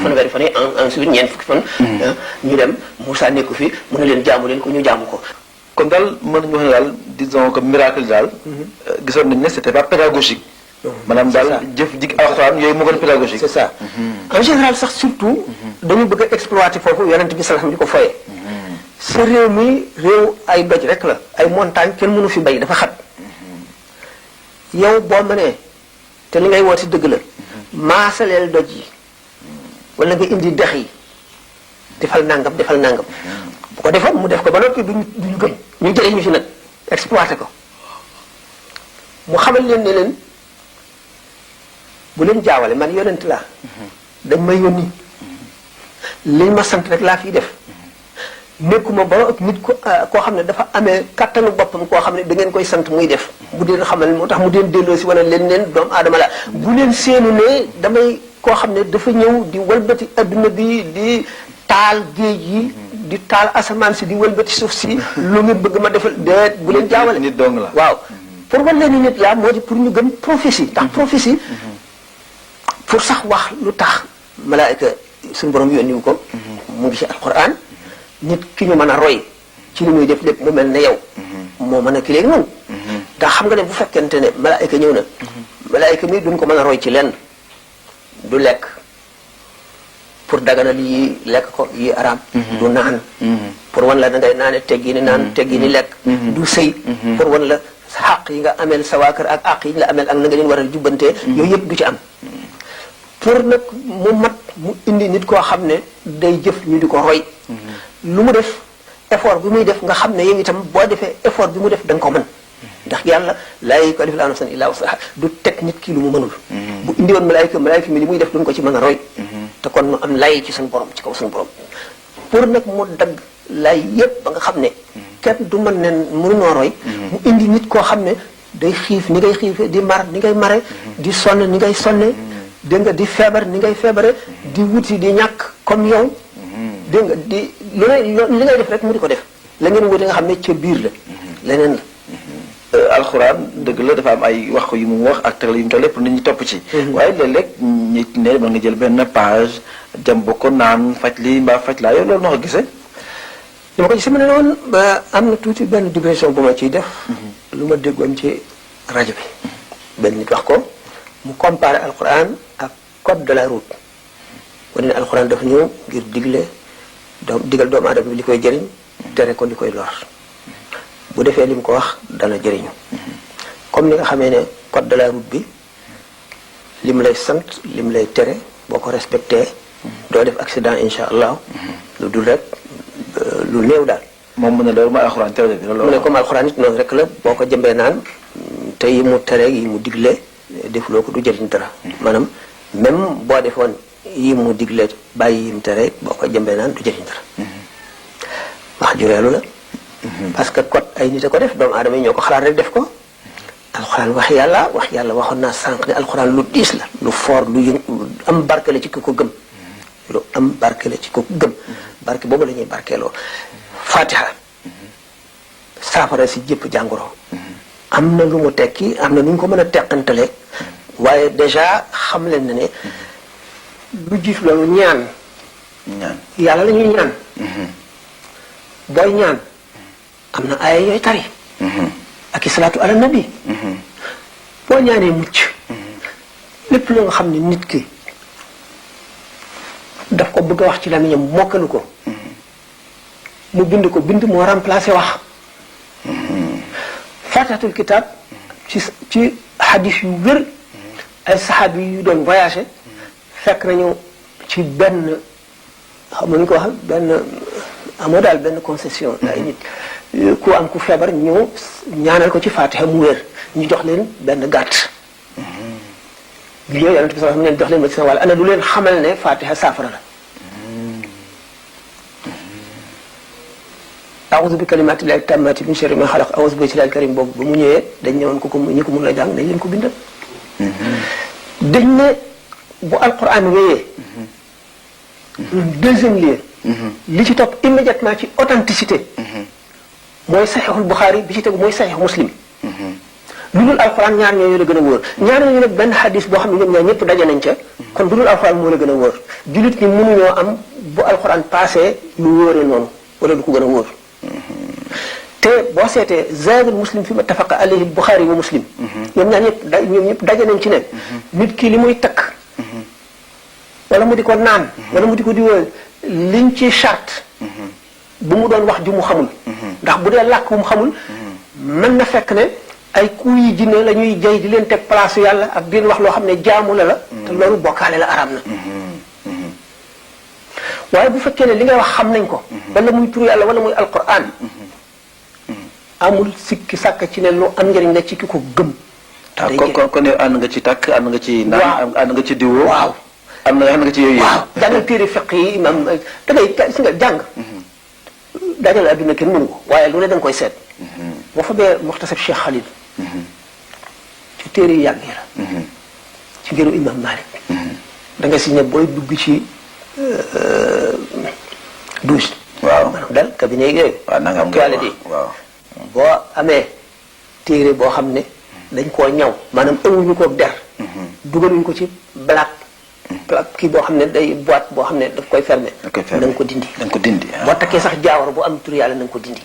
fanweeri fan yi ensuite ñeent fukki fan ñu dem Moussa nekku fi mu ne leen jaamu leen ko ñu jaamu ko kon daal mën nañu wax ne daal disons que miracle daal gisoon nañu ne c'était pas pédagogique maanaam daal jëf jig alxuraan yooyu moo gën pédagogique c'est ça en général sax surtout dañu bëgg a exploiter foofu yonent bi sallallahu alayhi wasallam di ko foye sa réew mi réew ay doj rek la ay montagne kenn mënu fi bay dafa xat yow boo mënee te li ngay woote dëgg la maasaleel doj yi wala nga indi dex yi defal nangam bu ko defoon mu def ko ba noppi duñu gëm ñu jëlee ñu fi nag exploité ko mu xamal leen ne leen bu leen jaawale man yonent laa dañ may yónni liñ ma sant rek laa fiy def nekkuma ba nit koo xam ne dafa amee kattanu boppam koo xam ne da ngeen koy sant muy def bu deen xamal moo tax mu deen delloo si wane leen doomu aadama la bu leen seenu ne damay koo xam ne dafa ñëw di walbati adduna bi di taal géej yi di taal asamaan si di wëlbati suuf si lu ngeen bëgg ma defal déet bu leen jaawale nit dong la waaw pour wan leen nit laa moo di pour ñu gëm prophétie ndax prophétie pour sax wax lu tax malaayika suñu borom yónniwu ko mu ngi ci alquran nit ki ñu mën a roy ci li muy def lépp mu mel ne yow moo mën a ki léegi noonu ndax xam nga ne bu fekkente ne malaayika ñëw na malaayika mi duñ ko mën a roy ci lenn du lekk pour daganal yi lekk ko yi araam du naan pour wan la da ngay naane teggi ni naan teggi ni lekk du sëy pour wan la xaq yi nga ameel sa waa kër ak àq yi nga ameel ak na nga leen war a jubbantee yooyu yëpp du ci am pour nag mu mat mu indi nit koo xam ne day jëf ñu di ko roy lu mu def effort bi muy def nga xam ne yow itam boo defee effort bi mu def da nga ko mën ndax yàlla laa yukallifu llaahu nafsan illaa wus'ahaa du teg nit ki lu mu mënul bu indi woon malaayika mi li muy def duñ ko ci mën a roy te kon mu am lay ci suñu borom ci kaw suñu borom pour nag mu dagg lay yépp ba nga xam ne kenn du mën ne mënunoo roy mu indi nit koo xam ne day xiif ni ngay xiife di mar ni ngay mare di sonn ni ngay sonne dégg nga di feebar ni ngay feebare di wuti di ñàkk comme yow dégg nga di lu ne li ngay def rek mu di ko def la ngeen wuti nga xam ne ca biir la leneen la alxuraan dëgg la dafa am ay wax yu mu wax ak teel yu mu toll lépp nit ñi topp ci. waaye léeg-léeg nit ne mën nga jël benn page dem ba ko naan faj lii mbaa faj laa yow loolu noo ko gisee. li ma ko gisee ma ne noonu ba am na tuuti benn digression bu ma ciy def. lu ma déggoon ci rajo bi. benn nit wax ko mu comparé alquran ak code de la route. wane ne alquran dafa ñëw ngir digal doomu aadama bi li koy jëriñ tere ko li koy lor. bu defee li mu ko wax dana jëriñu. comme ni nga xamee ne code de la route bi lim lay sant lim lay tere boo ko respecté doo def accident insha allah lu dul rek lu néew daal. moom mu ne loolu mooy alxuraan tere bi loolu. mu ne comme alxuraan it noonu rek la boo ko jëmbee naan te yi mu tere yi mu digle defuloo ko du jëriñ dara. maanaam même boo defoon yi mu digle bàyyi yi mu tere boo ko jëmbee naan du jëriñ dara. wax ju reelu la. parce que code ay nit a ko def doomu aadama yi ñoo ko xalaat rek def ko. alxuraan wax yàlla waxoon naa sànq ne alxuraan lu diis la lu fort lu am barke la ci ku ko gëm. lu am barke la ci ku ko gëm. barke boobu la ñuy barkeeloo. Fatiha saafara si jëpp jàngoro. am na lu mu tekki am na nu ñu ko mën a teqantale. waaye déjà xam leen na ne lu jiitu loolu ñaan. yàlla la ñuy ñaan. booy ñaan am na aaya yooyu tari. ak i salaatu ala nabi. boo ñaanee mucc. lépp loo nga xam ne nit ki daf ko bëgg a wax ci làmmiñam mokkalu ko. mu bind ko bind moo remplacé wax. fatihatul kitab ci hadis yu wér ay saxaabi yu doon voyagé fekk nañu ci benn xam nga ñu ko wax benn amoo daal benn concession. ay nit ku am ku feebar ñëw ñaanal ko ci fatiha mu wér ñu jox leen benn gàtt. yooyu yonent bi sallallahu alayhi wasallam leen jox leen ma ci sa wàll ana lu leen xamal ne fatiha saafara la. a'udhu bi kalimatillahi tammati min sharri ma khalaq a'udhu bi wajhillahil karim boobu ba mu ñëwee dañ ñëwoon ko ñi ko mun la jàng dañ leen ko bindal. dañ ne bu alquran wéyee. deuxième lieu. li ci topp immédiatement ci authenticité. mooy saxiixul Buxaari bi ci tegu mooy saxiix Muslim. lu dul alquran ñaar ñooñu la gën a wóor ñaar ñooñu nag benn xadis boo xam ne ñoom ñaar ñëpp daje nañ ca. kon lu dul alquran moo la gën a wóor jullit ñi mënuñoo am bu alquran passé lu wóoree noonu wala lu ko gën a wóor. te boo seetee zaadul muslim fi ma tafaqa alayhi Buxaari wa Muslim. ñoom ñëpp daje nañ ci ne. nit ki li muy takk. wala mu di ko naan. wala mu di ko diwee liñ ci charte. bu mu doon wax ju mu xamul. ndax bu dee làkk bu mu xamul. mën na fekk ne ay kuy yi jinne la ñuy jay di leen teg place yàlla ak di leen wax loo xam ne jaamu la. te loolu bokkaale la araam na. waaye bu fekkee ne li ngay wax xam nañ ko. wala muy turu yàlla wala muy alquran. amul sikki sàkk ci ne lu am njëriñ la ci ki ko gëm. kon yow ànd nga ci takk ànd nga ci. waaw ànd nga ci diwoo. waaw ànd nga ci yooyu. waaw jàngal téere fiq yi imam da ngay si nga jàng. dajale adduna kenn mënu ko waaye lu ne da nga koy seet. boo fa bee muxtasab Cheikh Khalil. ci téere yi yàgg yi la. ci ngëru imam Malik. da nga si ne booy dugg ci douche. waaw maanaam daal cabinet yooyu. waaw na nga am waaw. boo amee téere boo xam ne dañ koo ñaw maanaam ëwuñu ko der. dugaluñ ko ci black kii boo xam ne day boîte boo xam ne daf koy fermer. da nga ko dindi. da nga ko dindi. boo takkee sax jaawar bu am tur yàlla na nga ko dindi.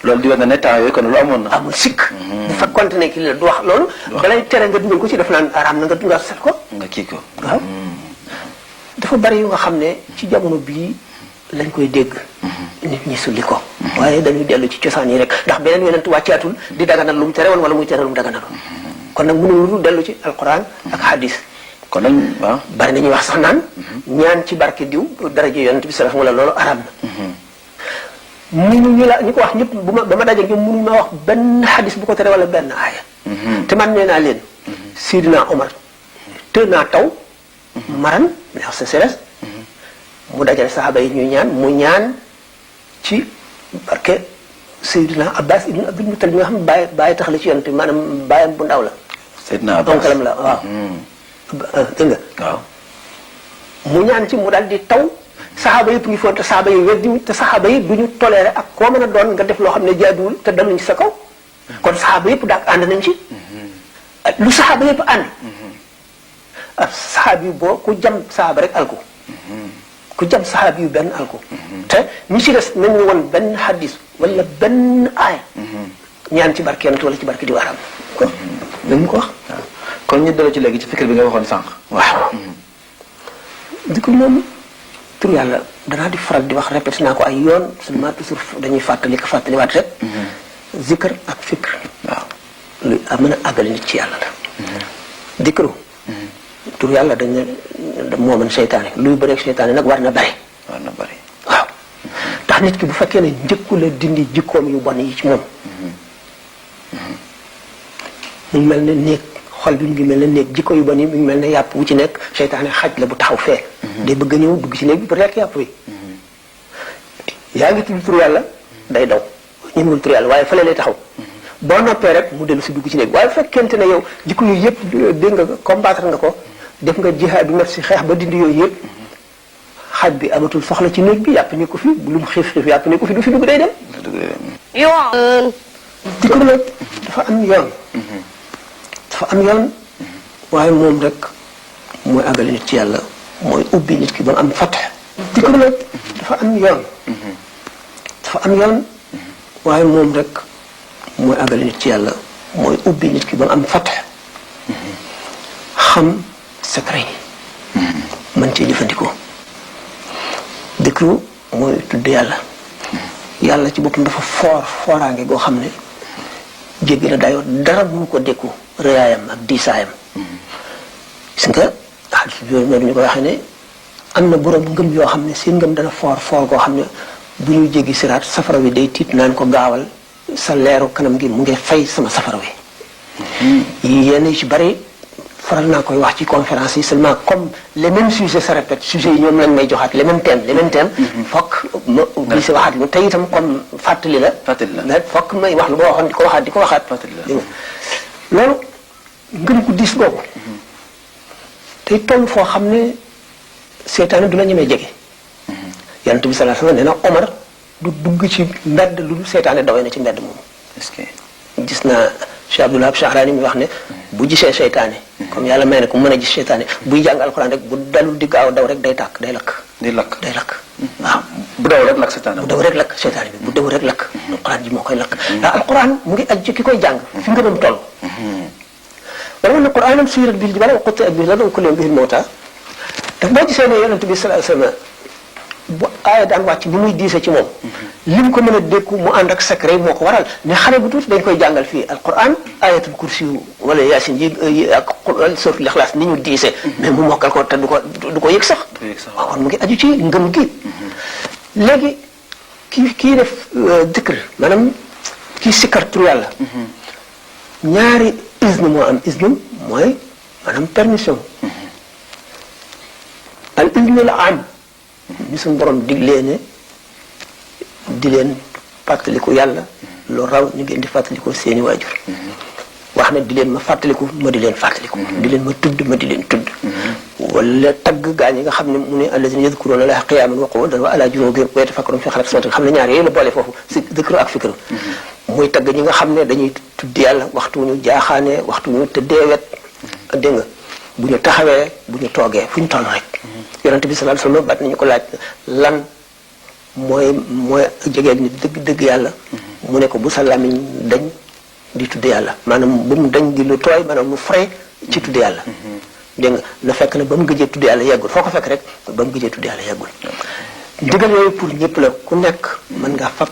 loolu di wane ne temps yooyu kon lu amoon na. amul sikk. bu fekkoon ne kii la du wax loolu. balay tere nga dugal ko ci def naan araam na nga set ko. nga kii ko. waaw dafa bari yu nga xam ne ci jamono bii lañ koy dégg. nit ñi sulli ko. waaye dañuy dellu ci cosaan yi rek ndax beneen yonent wàccaatul di daganal lu mu tere woon wala muy tere lu mu daganal. kon nag mënuñu dellu ci alquran ak hadis. kon nag waaw. bari nañuy wax sax naan. ñaan ci barke diw daraje yonent bi sallallahu alayhi wa sallam loolu araam na. mënuñu la ñu ko wax ñëpp ba ma daje ñoom mënuñu ma wax benn hadis bu ko tere wala benn aaya. te man nee naa leen. Sidina Omar te naa taw. maran mais wax sa seres. mu dajale saxaaba yi ñuy ñaan mu ñaan ci barke Seydina Abbas ibn Abdul Muttalib nga xam ne bàyyi tax la ci yonent maanaam bàyyam bu ndaw la. Seydina Abbas onkalam la waaw. dégg nga. waaw. mu ñaan ci mu daal di taw saxaaba yëpp ngi foon te saxaaba yi weddiwuñ te saxaaba yi du ñu toléré ak koo mën a doon nga def loo xam ne jaaduwul te daluñ ci sa kaw. kon saxaaba yëpp daal ànd nañ ci. lu saxaaba yëpp ànd. saxaaba yi boo ku jam saxaaba rek alku ku jam saxaabi yu benn alko te ñi ci des nañu woon benn xadis wala benn aaya ñaan ci barke yonent wala ci barke di waaram kon dañu ko wax kon ñu delloo ci léegi ci fikir bi nga waxoon sànq. waaw dikul moom tur yàlla danaa di faral di wax répété naa ko ay yoon seulement toujours dañuy fàttaliwaat rek zikr ak fikr waaw lu mën a àggale nit ci yàlla la dikru tur yàlla dañ ne moo mën seytaane luy bëreeg seytaane nag war na bëri waaw ndax nit ki bu fekkee ne njëkku la dindi jikkoom yu bon yi ci moom mu ngi mel ne néeg xol bi mu ngi mel ne néeg jikko yu bon yi mu ngi mel ne yàpp wu ci nekk seytaane xaj la bu taxaw fee day bëgg a ñëw dugg ci néeg bi pour lekk yàpp wi yaa ngi tudd tur yàlla day daw ñemewul tur yàlla waaye fële lay taxaw boo noppee rek mu dellu si dugg ci néeg waaye fekkente ne yow jikko yu yëpp dégg nga combattre nga ko def nga jihaad bi nafsi xeex ba dindi yooyu yëpp xaj bi amatul soxla ci néeg bi yàpp ne ko fi lu mu xiif xiif yàpp ne ko fi du fi dugg day dem yoon jikko nag dafa am yoon dafa am yoon waaye moom rek mooy àggale nit ci yàlla mooy ubbi nit ki ba mu am fatax jikko nag dafa am yoon dafa am yoon waaye moom rek mooy àggale nit ci yàlla mooy ubbi nit ki ba mu am fatax xam secret yi mën cee jëfandikoo dikru mooy tudd yàlla yàlla ci boppam dafa fooraange goo xam ne jéggi na dayoo dara mënu ko dékku rëyaayam ak diisaayam gis nga xadis bi noonu ñu ko waxee ne am na borom ngëm yoo xam ne seen ngëm dana foor goo xam ne bu ñuy jéggi siraat safara wi day tiit naan ko gaawal sa leeru kanam gi mu ngi fay sama safara wi yenn yu ci bari faral naa koy wax ci conférence yi seulement comme les mêmes sujets se répètent sujets yi ñoom lañ may joxaat les mêmes thèmes fokk ma obligé waxaat lu te itam comme fàttali la fokk may wax lu ma waxoon di ko waxaat loolu ngëm ku diis boobu tey toll foo xam ne seetaane du la ñemee jege yonent bi sallallahu alayhi wasallam nee na Omar du dugg ci mbedd lu dul seetaane dawee na ci mbedd moomu gis naa Cheikh Abdul Wahab Shahrani mi wax ne bu gisee seytaane comme yàlla may na ko mën a gis seytaane buy jàng alxuraan rek bu dalul di gaaw daw rek day tàkk day lakk waaw bu daw rek lakk seytaane bu daw rek lakk seytaane bi bu daw rek lakk alxuraan ji moo koy lakk ndax alxuraan mu ngi aju ci ki koy jàng fi ngëmam toll wala man alxuraan suyirat bil jibaal wa qutti'at bihi al-ardu wa kulliyat bihi al-mawtaa daf boo gisee ne yonent bi sallallahu alayhi wasallam bu aaya daan wàcc bi muy diise ci moom lim ko mën a dékku mu ànd ak secret moo ko waral ne xale bu tuuti dañ koy jàngal fii alquran ayatul kursi wala yaasin ji ak suratul ixlaas ni ñu diise mais mu mokkal ko te du ko yëg sax waaw kon mu ngi aju ci ngëm gi léegi kii def dikr maanaam kii sikkar tur yàlla ñaari izn moo am izn mooy maanaam permission al iznul am ñu suñu borom diglee ne di leen fàttaliku yàlla lu raw ñu ngeen di fàttaliku seeni waajur wax na di leen ma fàttaliku ma di leen fàttaliku di leen ma tudd ma di leen tudd wala tagg gaañ yi nga xam ne mu ne allazina yadkuruna allaha qiyaman wa qu'udan wa ala junubihim wa yatafakkaruna fi xalqi samawati xam ne ñaar yooyu la boole foofu si dikru ak fikru muy tagg ñi nga xam ne dañuy tudd yàlla waxtu ñu jaaxaane waxtu ñu tëddee wet dégg nga bu ñu taxawee bu ñu toogee fu ñu toll rek yonente bi sallallahu alayhi wasallam bat nañu ko laaj lan mooy jegeel nit dëgg yàlla mu ne ko bu sa làmmiñ dañ di tudd yàlla maanaam bu mu dañ di lu tooy maanaam mu frais ci tudd yàlla dégg nga na fekk na ba mu gëjee tudd yàlla yeggul foo ko fekk rek ba mu gëjee tudd yàlla yeggul ndigal yooyu pour ñëpp la ku nekk mën nga fab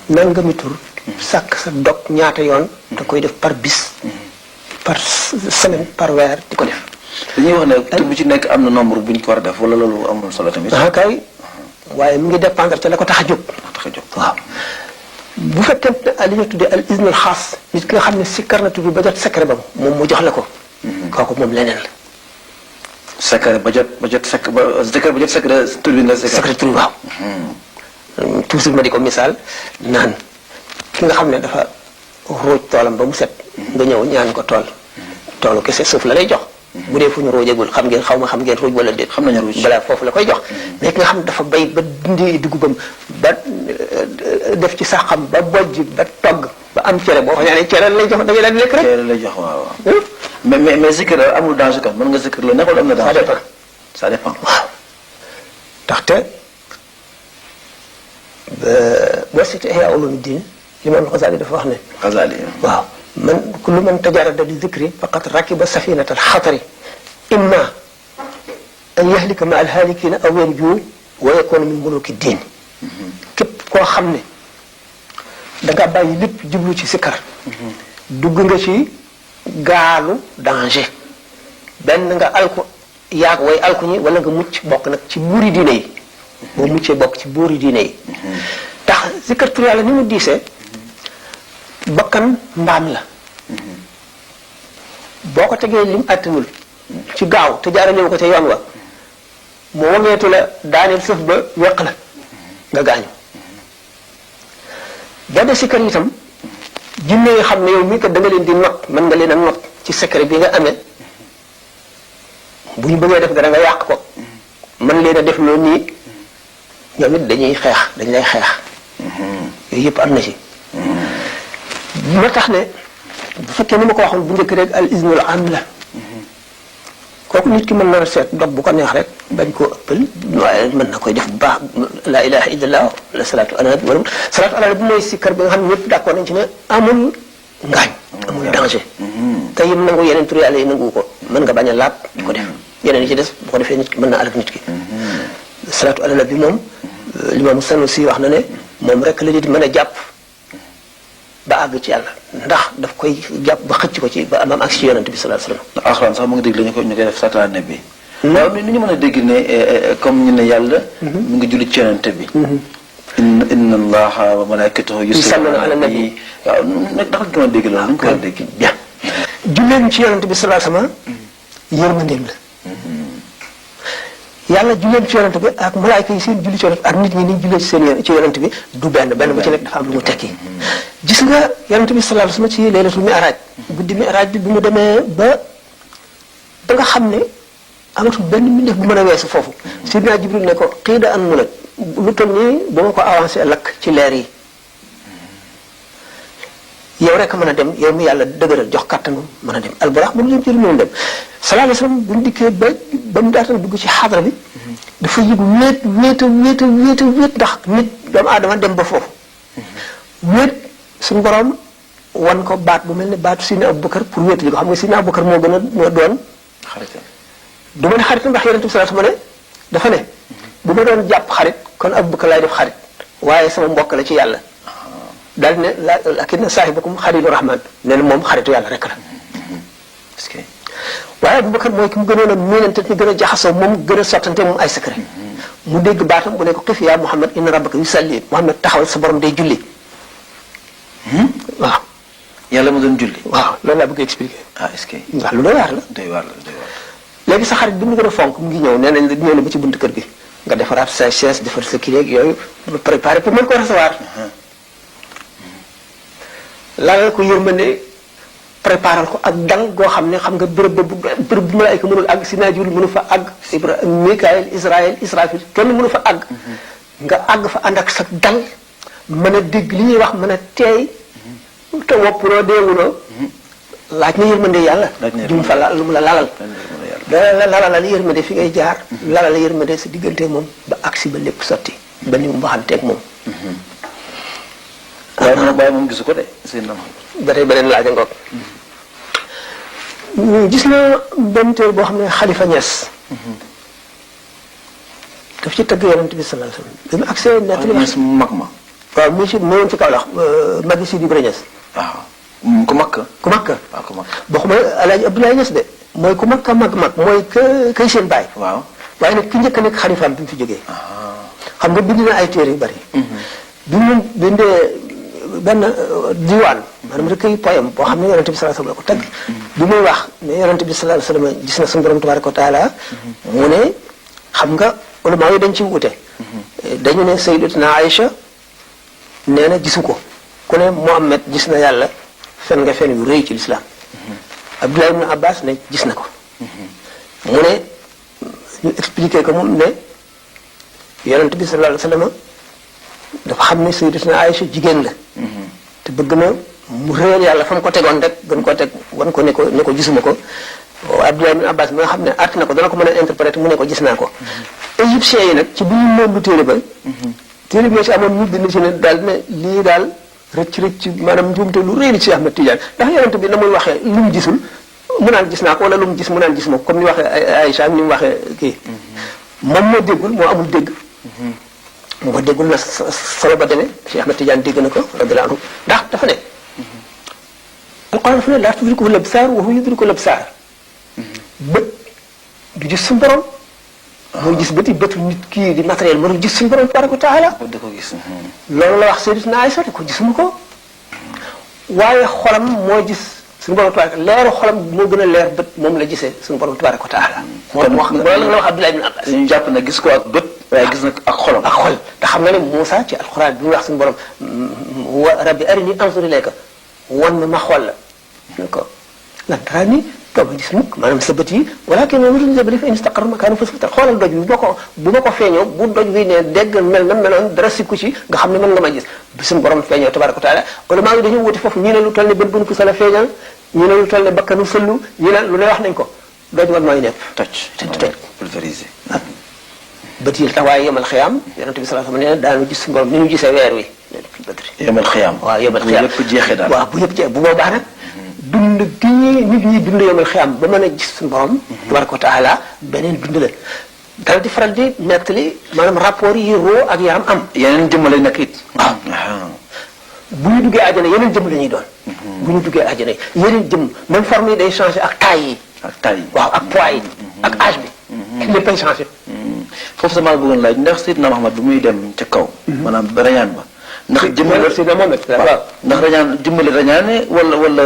nangami tur sàkk sa dog ñaata yoon da koy def par bis par semaine par weer di ko def dañuy wax ne tur bu ci nekk am na nombre bu ñu ko war a def wala loolu amul solo tamit kay waaye mu ngi dépendre te la ko tax a jóg waaw bu fekkente ne li ñu tuddee al iznul xaas nit ki nga xam ne sikkar na tur bi ba jot secret ba moom mu jox la ko kooku moom leneen la secret ba jot secret tur bi nga secret tur bi waaw toujours ma di ko misaal naan ki nga xam ne dafa ruuj toolam ba mu set nga ñëw ñaan ko toolu kese suuf la lay jox bu dee fu ñu ruujagul xam ngeen ruuj wala déet xam nañu ruuj balaa foofu la koy jox mais ki nga xam ne dafa bay ba dindi dugubam ba def ci saxam ba bojj ba togg ba am cere boo xam ne cere lay jox da ngay daal di lekk rek cere lay jox waaw mais zikr amul danger kan mën nga zikr la nekkul am na danger ça dépend waaw ndaxte boo seetee Ihyaa Ulumuddin Imaam Xasaali dafa wax ne. Xasaali waaw man kullu man tajarrada li zikri faqad rakiba safinata al-xatari imma an yahlika ma al-haalikina aw yanju wa yakuna min muluki diin. képp koo xam ne da nga bàyyi lépp jublu ci sikkar. dugg nga ci gaalu danger. benn nga alku yaag way alku ñi wala nga mucc bokk nag ci buuri diine yi. boo muccee bokk ci buuri diine yi. tax sikkar tur yàlla ni mu diisee. bakkan mbaam la. boo ko tegee lim attanul ci gaaw te jaarale ko ca yoon wa mu waŋeetu la daaneel sëf ba weq la nga gaañu. boo dee sikkar itam jinne yi xam ne yow mii kat da nga leen di not mën nga leen a not ci secret bi nga amee bu ñu bëggee def dara nga yàq ko mën leen a def loolu nii ñoom it dañuy xeex dañ lay xeex. yooyu yëpp am na ci. moo tax ne bu fekkee ni ma ko waxoon bu njëkk rek al iznul am la kooku nit ki mën na seet dog bu ko neex rek bañ koo ëppal waaye mën na koy def bu baax la ilaha illallah la salaatu ala nabi wala salaatu ala nabi mooy sikkar bi nga xam ne ñëpp d'accord nañ ci ne amul ngaañ amul danger te yim nangu yeneen tur yàlla yi nangu ko mën nga bañ a laab di ko def yeneen yi ci des bu ko defee nit ki mën na alak nit ki salaatu ala nabi moom Limaamu Sanusi wax na ne moom rek la nit mën a jàpp ba àgg ci yàlla ndax daf koy jàpp ba xëcc ko ci ba am ak ci yonent bi sallallahu alayhi wasallam. alxuraan sax mu ngi dégg ñu koy def salaatu ala nabi. waaw ni ñu mën a dégg ne comme ñu ne yàlla. mu ngi julli ci yonent bi. inna allaha wa malaikatahu yusalluna ala nabi. waaw nag ndax nga mën a dégg loolu ni ñu ko war a dégg. bien julleen ci yonent bi sallallahu alayhi wasallam yërmandeem la. yàlla julleen ci yonent bi ak malaayka yi seen julli ci yonent ak nit ñi ni jullee ci seen ci yonent bi du benn bu ci nekk dafa am lu mu tekki. gis nga yonent bi sallallahu alayhi wasallam ci laylatul mi'raj guddi mi'raj bi mu demee ba nga xam ne amatul benn mbindeef bu mën a weesu foofu. Sidina Jibril ne ko xiida an mu nag lu toll nii ba ma ko avancé lakk ci leer yi yow rek mën a dem yow mi yàlla dëgëral jox kattanu mën a dem alburax mënu leen jëri noonu dem sallallahu alayhi wasallam bu ñu dikkee ba mu daatal dugg ci xadra bi dafa yëgu wéet ndax nit doomu aadama dem ba foofu wéet suñu borom wan ko baat bu mel ne baatu Sidina Abubakar pour wéetali ko xam nga Sidina Abubakar moo doon xaritam du ma ne xaritam ndax yonent bi sallallahu alayhi wasallam ne dafa ne bu ma doon jàpp xarit kon Abubakar laay def xarit waaye sama mbokk la ci yàlla daal ne lakinna saahibakum xalilu rahman nee na moom xaritu yàlla rek la parce que waaye Abubakar mooy ki mu gënoon a miinante ñu gën a jaxasoo moom gën a sottante moom ay secret mu dégg baatam bu ne ko xif yaa Muhammad inna rabbaka yusalli Muhammad taxawal sa borom day julli waaw yàlla ma doon julli waaw loolu laa bëgg expliquer est-ce que ndax lu doy waar la doy waar léegi sa xarit bi mu gën a fonk mu ngi ñëw nee nañ la ñëw na ba ci buntu kër gi nga defaraat sa chaise defar sa kii yooyu ba préparé pour mën ko recevoir lalal ko yërmande préparal ko ak dal goo xam ne xam nga bërëb bu malaayka mënul àgg Sidina Jibril mënu fa àgg Mikaayil Israfil kenn mënu fa àgg nga àgg fa ànd ak sa dal mën a dégg li ñuy wax mën a teey te woppuloo deewuloo laaj na yërmande yàlla jum fa lu mu la lalal la lalal yërmande fi ngay jaar lalal yërmande sa diggante moom ba agsi ba lépp sotti ba ni mu waxanteeg moom waaye moom gisu ko de seen na ba tey beneen laaj ngoog gis na benn téere boo xam ne Xalifa Ñas daf ci tëgg yonent bi sallallahu alayhi wasallam bi mu agsee nettali Ñas mu mag ma waaw mu ci mu woon ci Kaolack magi Sidi Ibra Ñas waaw ku mag waaw ku mag boo xam ne Alaaji Abdoulaye Ñas de mooy ku mag mag mooy kay seen baay waaw waaye nag ki njëkk a nekk xalifaam bi mu fi jógee xam nga bind na ay téere yu bari bi mu bindee benn diwaan maanaam rek ay poème boo xam ne yonente bi sallallahu alayhi wasallam la ko tagg bi muy wax ne yonente bi sallallahu alayhi wasallam gis na suñu borom tabaraka wa taala mu ne xam nga ulama yi dañ ci wute dañu ne sayyidatuna Aïcha nee na gisu ko ku ne Muhammad gis na yàlla fen nga fen yu rëy ci lislaam Abdullah ibn Abbas ne gis na ko mu ne ñu expliqué ko moom ne yonente bi sallallahu alayhi wasallam dafa xam ne sayyidatuna Aïcha jigéen la te bëgg na mu réer yàlla fa mu ko tegoon rek gën koo teg wan ko ne ko gisuma ko Abdullah ibn Abbas mi nga xam ne àtt na ko dana ko mën a interpréter mu ne ko gis naa ko égyptiens yi nag ci bi ñu moom lu téere ba téere bi ci amoon ñu bind ci ne daal ne lii daal rëcc maanaam njuumte lu réy ci Ahmad Tidiane ndax yonent bi na muy waxee lu mu gisul mu naan gis naa ko wala lu mu gis mu naan gis ma comme ni waxee Aïcha ni mu waxee kii moom moo déggul moo amul dégg moo déggul na solo ba demee Cheikh Ahmad Tidiane dégg na ko radiyallahu anhu ndax dafa ne alquran dafa ne laa tudrikuhu l-absaar wa huwa yudriku l-absaar bët du gis suñu borom mooy gis bëti bëtu nit kii di matériel mënul gis suñu borom tabaraka wa taala da ko gis. loolu la wax Sayyidatuna Aïcha te ko gisuma ko waaye xolam moo gis suñu borom tabaraka leeru xolam moo gën a leer bët moom la gisee suñu borom tabaraka wa taala moom wax loolu la wax Abdullah ibn Abbas dañu jàpp na gis ko ak bët waaye gis na ak xolam. ak xol te xam nga ne Moussa ci alxuraan bi mu wax suñu borom wa rabbi arini anzur ilayka wan ma xool la ne ko lan dara ni doo ma gis mukk maanaam sa bët yi walakin yanzuru jabali fa in istaqarra makaanahu fa sawfa xoolal doj bi bu ma ko feeñoo bu doj bi ne dégg mel na meloon dara sikku ci nga xam ne mën nga ma gis bi suñu borom feeñoo tabaraka wa taala ulama yi dañu wuti foofu ñi ne lu toll ne bën bën ku sala feeñal ñi ne lu toll ne bakkanu sëllu ñi ne lu ne wax nañ ko doj wan mooy nepp toj pulvérisé. bët yi tax waaye yemal xiyaam yonent bi sallallahu alayhi wasallam nee na daanu gis suñu borom ni ñu gisee weer wi yemal xiyaam. waaw yemal xiyaam bu yëpp jeexee daal. waaw bu yëpp jeex bu boobaa nag dund gi nit ñi dund yemal xiyaam ba mën a gis suñu borom tabaraka wa taala beneen dund la dal di faral di nettali maanaam rapport yi roo ak yaram am yeneen jëmmale nag it. waaw bu ñu duggee àjjana yeneen jëmm la ñuy doon bu ñu duggee àjjana yeneen jëmm même forme yi day changé ak taille yi ak taille yi. waaw ak poids yi ak âge bi léppay changé foofu sama bëggoon laaj ndax Seydina Muhammad bu muy dem ca kaw. maanaam rañaan ba. ndax jëmmale Seydina Muhammad waaw ndax rañaan jëmmale rañaane wala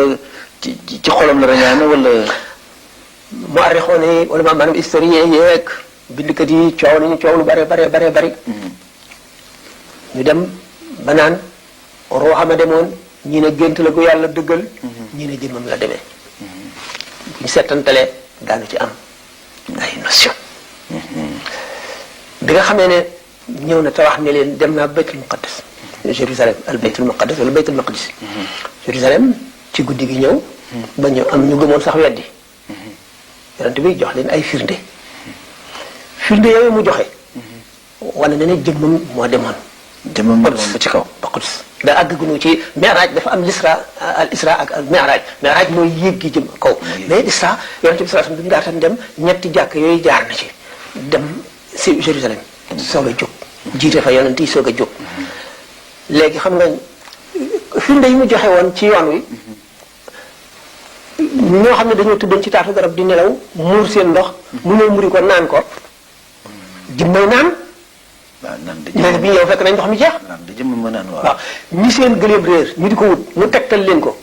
ci xolam la rañaane wala. mu arrixoon yi wala maanaam historien yeeg bindkat yi coow nañu coow lu bare bari ñu dem ba naan rooxama demoon ñi ne gént la gu yàlla dëggal ñi ne jëmmam la demee ñu settantalee daanu ci am ay notion bi nga xamee ne ñëw na te wax ne leen dem naa baytul muqaddas Jérusalem al baytul muqaddas wala baytul maqdis Jérusalem ci guddi gi ñëw ba ñu am ñu gëmoon sax weddi yonent bi jox leen ay firnde yooyu mu joxe wala ne ne jëmmam moo demoon jëmmam moo demoon ba ci kaw ba Quds da àggagunu ci mi'raj dafa am al isra ak al mi'raj mooy yéeg gi jëm kaw mais isra yonent bi sallallahu alayhi wasallam bi mu daataan dem ñetti jàkk yooyu jaar na ci dem si Jérusalem soog a jóg jiite fa yonent yi soog a jóg léegi xam nga firnde yi mu joxe woon ci yoon wi ñoo xam ne dañoo tuddoon ci taatu garab di nelaw muur seen ndox mu ñëw muri ko naan ko jëmmay naan léegi bi yow fekk nañ ndox mi jeex waaw ñi seen gëléem réer ñu di ko wut mu tegtal leen ko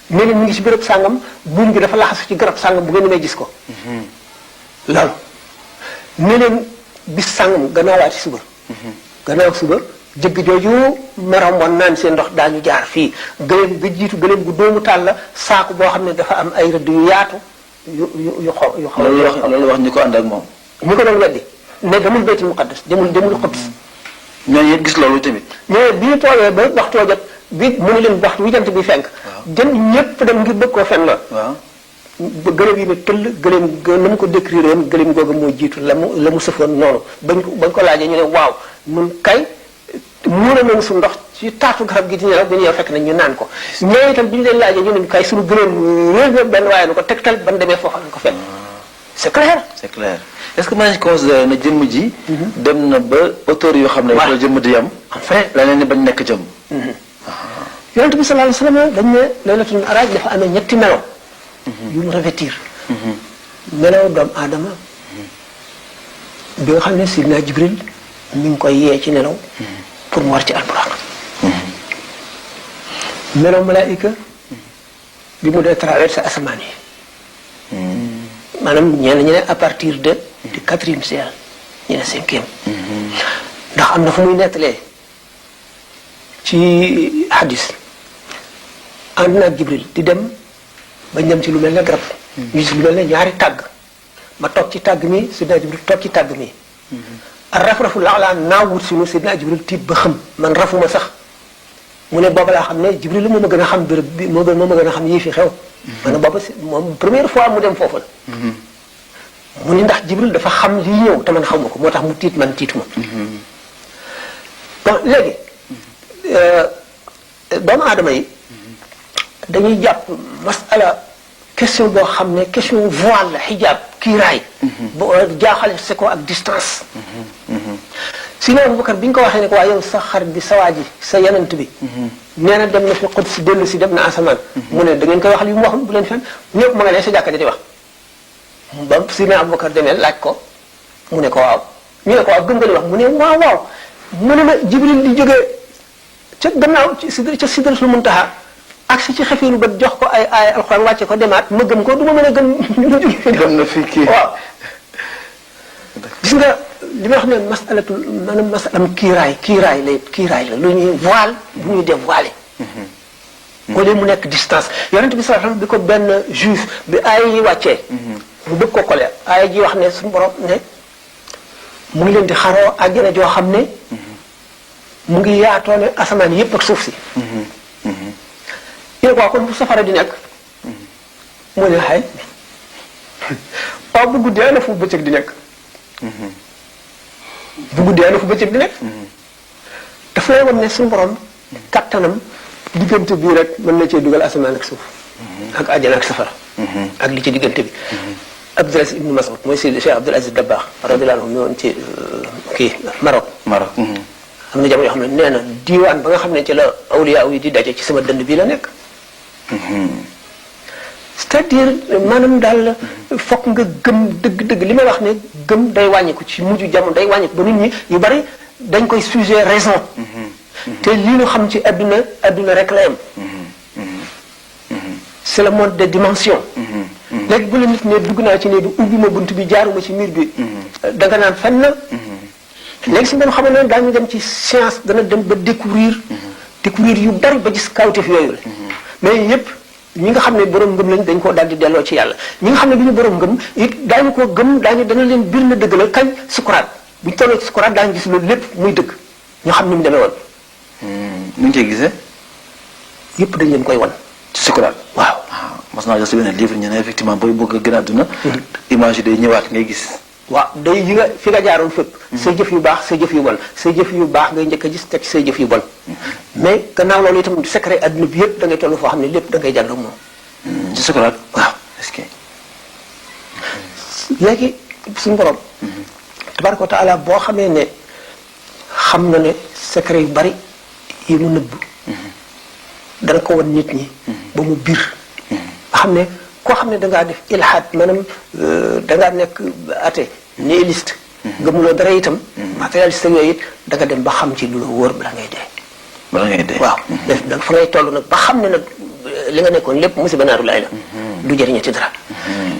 ne leen ñu ngi si béréb sàngam buum gi dafa laxasu ci garab sàngam bu ngeen may gis ko loolu ne leen bis sàngam gannaawaati suba gannaaw suba jëgg jooju merom woon naan seen ndox daañu jaar fii gëléem ga jiitu gëléem gu doomu taal la saaku boo xam ne dafa am ay rëdd yu yaatu yu xaw loolu wax ñu ko ànd ak moom ñu ko doon weddi ne demul baytul muqaddas demul Quds ñooñu it gis loolu tamit mais bi ñu toogee ba waxtu wa jot bi mu ne leen waxtu wi jant bi fenk jën ñëpp dem ngir bëgg koo fen la ba gëléem yi ne tëll gëléem na mu ko décrire woon gëléem googu moo jiitu la mu sëfoon noonu bañ ko laajee ñu ne waaw nun kay muura nañ su ndox ci taatu garab gi di ñëw ba ñu yow fekk nañ ñu naan ko ñooñu itam bi ñu leen laajee ñu ne kay suñu gëléem réer na benn waaye nu ko tegtal ban demee foofa lañ ko fekk c'est clair est-ce que maa ngi considéré na jëmm ji dem na ba auteur yoo xam ne fa jëmm di yam enfin la leen ni bañ nekk jëmm yonent bi sallallahu alayhi wasallam dañ ne laylatul mi'raj dafa amee ñetti melo yu mu revêtir melaw doomu aadama bi nga xam ne Sidna Jibril mi ngi koy yee ci nelaw pour mu war ci alburaq melaw malaayika bi mu dee traversé asamaan yi maanaam ñenn ñi ne à partir du 4e ciel ñu ne 5e ndax am na fu muy nettalee ci hadis ànd na ak Jibril di dem bañ dem ci lu mel ne garab ñu gis lu mel ne ñaari tàgg ma toog ci tàgg mi Sidna Jibril toog ci tàgg mi ak raf-rafu laalaa naa wut sunu Sidna Jibril tiit ba xam man rafuma sax mu ne booba laa xam ne Jibril moo ma gën a xam béréb bi moo ma gën a xam yii fi xew maanaam booba si moom première fois mu dem foofu la mu ni ndax Jibril dafa xam lii ñëw te man xaw ma ko moo tax mu tiit man tiituma bon léegi doomu aadama yi dañuy jàpp masala question boo xam ne question voile la xijaab kiiraay boo jaaxale se ko ak distance sinon Abubakar bi ñu ko waxee ne ko waa yow sa xarit bi sa waa ji sa yanant bi nee na dem na fi xut si dellu si dem na asamaan mu ne da ngeen koy wax li mu waxul bu leen fen ñëpp ma nga ne sa jàkka di wax ba sinon Abubakar demee laaj ko mu ne ko waaw ñu ne ko waaw gëm nga li wax mu ne waaw waaw mu ne ma Jibril di jógee ca gannaaw ca Sidratul Muntaha ak si ci xefeelu ba jox ko ay alxuraan wàcce ko demaat ma gëm ko du ma mën a gëm ñu jóge fi dem na fii kii waaw gis nga li may wax ne masalatul maanaam masalam kiiraay la lu ñuy voile bu ñuy dévoiler au lieu mu nekk distance yonent bi sallallahu alayhi wasallam bi ko benn juif bi aaya yi wàccee mu bëgg ko kole aaya ji wax ne suñu borom ne mu ngi leen di xaroo àjjana joo xam ne mu ngi yaatoo ne asamaan yépp ak suuf si ñu ne ko kon bu safara di nekk mu ne xay waaw bu guddee ana fu bëccëg di nekk bu guddee ana fu bëccëg di nekk daf lay wan ne suñu borom kattanam diggante bii rek mën na cee dugal asamaan ak suuf ak àjjana ak safara ak li ci diggante bi Abdul Aziz ibnu Mas'ud mooy Cheikh Abdul Aziz Dabakh radiyallahu anhu ñëwoon ci kii Maroc am na jamono yoo xam ne nee na diiwaan ba nga xam ne ci la awliya yi di daje ci sama dënd bii la nekk c'est-à-dire maanaam daal fokk nga gëm dëgg-dëgg li may wax ne gëm day wàññiku ci mujj jamono day wàññiku ba nit ñi yu bari dañ koy sujet raison te lii ñu xam ci adduna rek la yem c'est le monde des dimensions léegi bu la nit ne dugg naa ci ne bi ubbi ma bunt bi jaaruma ci miir bi da nga naan fenn léegi si même xam ne daañu dem ci science dana dem ba découvrir yu bari ba gis kawteef yooyu la mais yépp ñi nga xam ne borom ngëm lañ dañ koo daal di delloo ci yàlla ñi nga xam ne bi ñu borom ngëm it daañu ko gëm dana leen bir na dëgg la kañ sukuraat bu ñu tolloo ci sukuraat daañu gis loolu lépp muy dëgg ñu xam ni mu demee woon nu ñu cee gisee yépp dañ leen koy wan ci sukuraat waaw mas naa jox si beneen livre ñu ne effectivement booy bëgg a gën a àdduna image yi day ñëwaat ngay gis waaw day yi nga fi nga jaaroon fépp say jëf yu baax say jëf yu bon say jëf yu baax ngay njëkk a gis teg say jëf yu bon mais gannaaw loolu itam secret adduna bi yëpp da ngay toll foo xam ne lépp da ngay jàll moom ci sukuraat waaw est-ce que léegi suñu borom tabaraka wa taala boo xamee ne xam na ne secret yu bari yi mu nëbb dana ko wan nit ñi ba mu bir nga xam ne koo xam ne dangaa def ilhaad maanaam dangaa nekk athée nihiliste gëmuloo dara itam matérialiste yooyu it da nga dem ba xam ci lu la wóor bala ngay dee waaw da fa ngay toll nag ba xam ne nag li nga nekkoon lépp musiba naaru laay la du jëriñe ci dara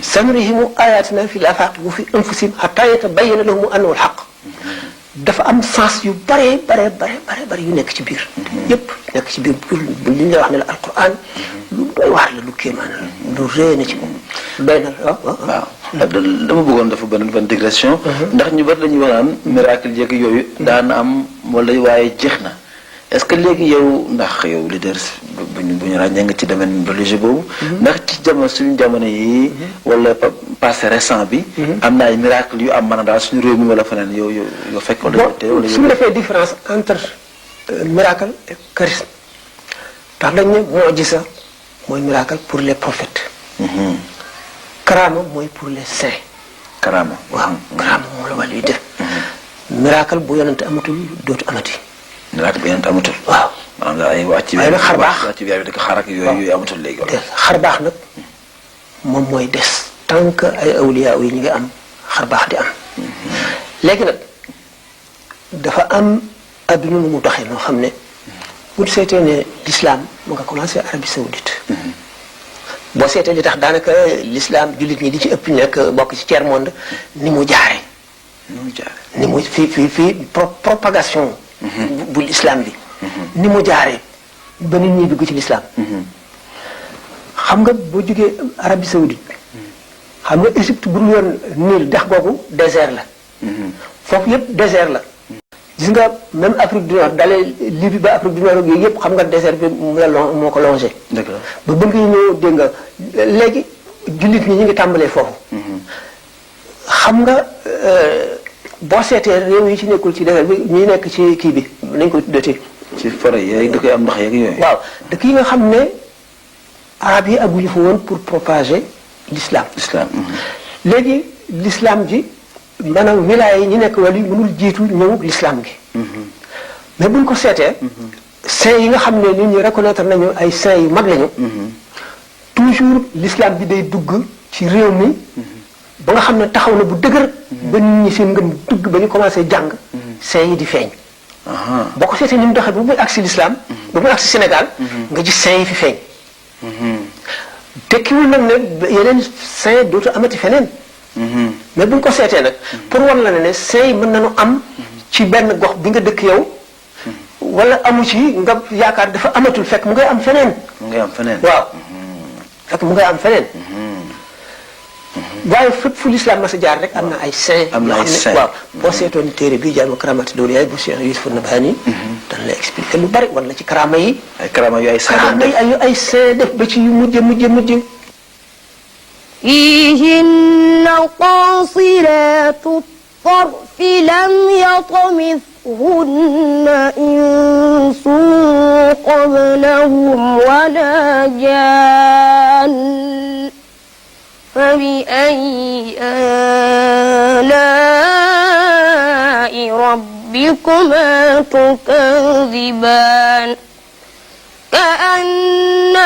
sanurihimu ayatina fi l afaq wa fi anfusihim hatta yatabayyana lahum annahu al haqq dafa am sens yu bare yu nekk ci biir yépp nekk ci biir li ñu la wax ne la alquran lu doy waar la lu kéemaan la lu rëy na ci moom doy na waaw dama bëggoon dafa benn digression ndax ñu bari dañuy wanaan miracle yeeg yooyu daan am wala waaye jeex na est-ce que léegi yow ndax yow leader bu ñu ràññee nga ci domaine religieux boobu ndax ci suñu jamono yi wala passé récent bi am na ay miracle yu am maanaam daal suñu réew mi wala feneen yow fekk wala suñu defee différence entre miracle et charisme ndax dañ ne mu'jiza mooy miracle pour les prophètes karaama mooy pour les saints karaama waaw karaama moom la wàll yi def miracle bu yonante amatul dootu amati miracle bu yonante amatul waaw maanaam daal ay wàcc waaye nag xar baax wàcc weer bi da ko xar ak yooyu amatul léegi wala xar baax nag moom mooy des tant que ay awliya yi ñu ngi am xar baax di am léegi nag dafa am adduna nu mu doxee noo xam ne bu seetee ne l'islam mu nga commencé Arabie Saoudite boo seetee li tax daanaka l'islam jullit ñi di ci ëpp nekk bokk ci tiers monde ni mu jaare ni mu fii propagation bu l'islam bi ni mu jaaree ba nit ñi dugg ci l'islam xam nga boo jógee Arabie Saoudite xam nga Égypte bu dul woon Nil dex googu désert la foofu yépp désert la gis nga même Afrique du Nord dalee Libye ba Afrique du Nord yooyu yëpp xam nga désert bi moo ko longé. dëgg la ba bëgg ñëw dégg nga léegi jullit ñi ñu ngi tàmbalee foofu. xam nga boo seetee réew yi ci nekkul ci désert bi ñuy nekk ci kii bi nañ ko tuddati. ci forêt yeeg dëkk yi am ndox yeeg yooyu. waaw dëkk yi nga xam ne arab yi aguñu fa woon pour propager l'islam. léegi l'islam ji maanaam wilaya yi ñu nekk wala yi mënul jiitu ñëw l'islam gi. mais buñ ko seetee. saints yi nga xam ne nit ñi reconnaître nañu ay saints yu mag lañu. toujours l'islam bi day dugg ci réew mi. ba nga xam ne taxaw na bu dëgër. ba nit ñi seen ngëm dugg ba ñu commencé jàng. saints yi di feeñ. boo ko seetee ni mu doxee ba muy agsi l'islam. ba muy agsi Sénégal. nga gis saints yi fi feeñ. tekkiwul nag ne yeneen saints dootu amati feneen. mais bu ñu ko seetee nag pour war la ne saints yi mën nañu am ci benn gox bi nga dëkk yow wala amu ci nga yaakaar dafa amatul fekk mu ngay am feneen. mu ngay am feneen. waaw fekk mu ngay am feneen. waaye fépp fu l'islam mas a jaar rek am na ay saints. am na ay saints waaw boo seetoon téere bi Jaami'u Karaamaati Lawliyaa bu Cheikh Youssouf Nabhani. dana la expliquer lu bari wala ci karaama yi. ay karaama yu ay saints karaama yi ay saints def ba ci yu mujj. فيهن قاصرات الطرف لم يطمثهن إنس قبلهم ولا جان فبأي آلاء ربكما تكذبان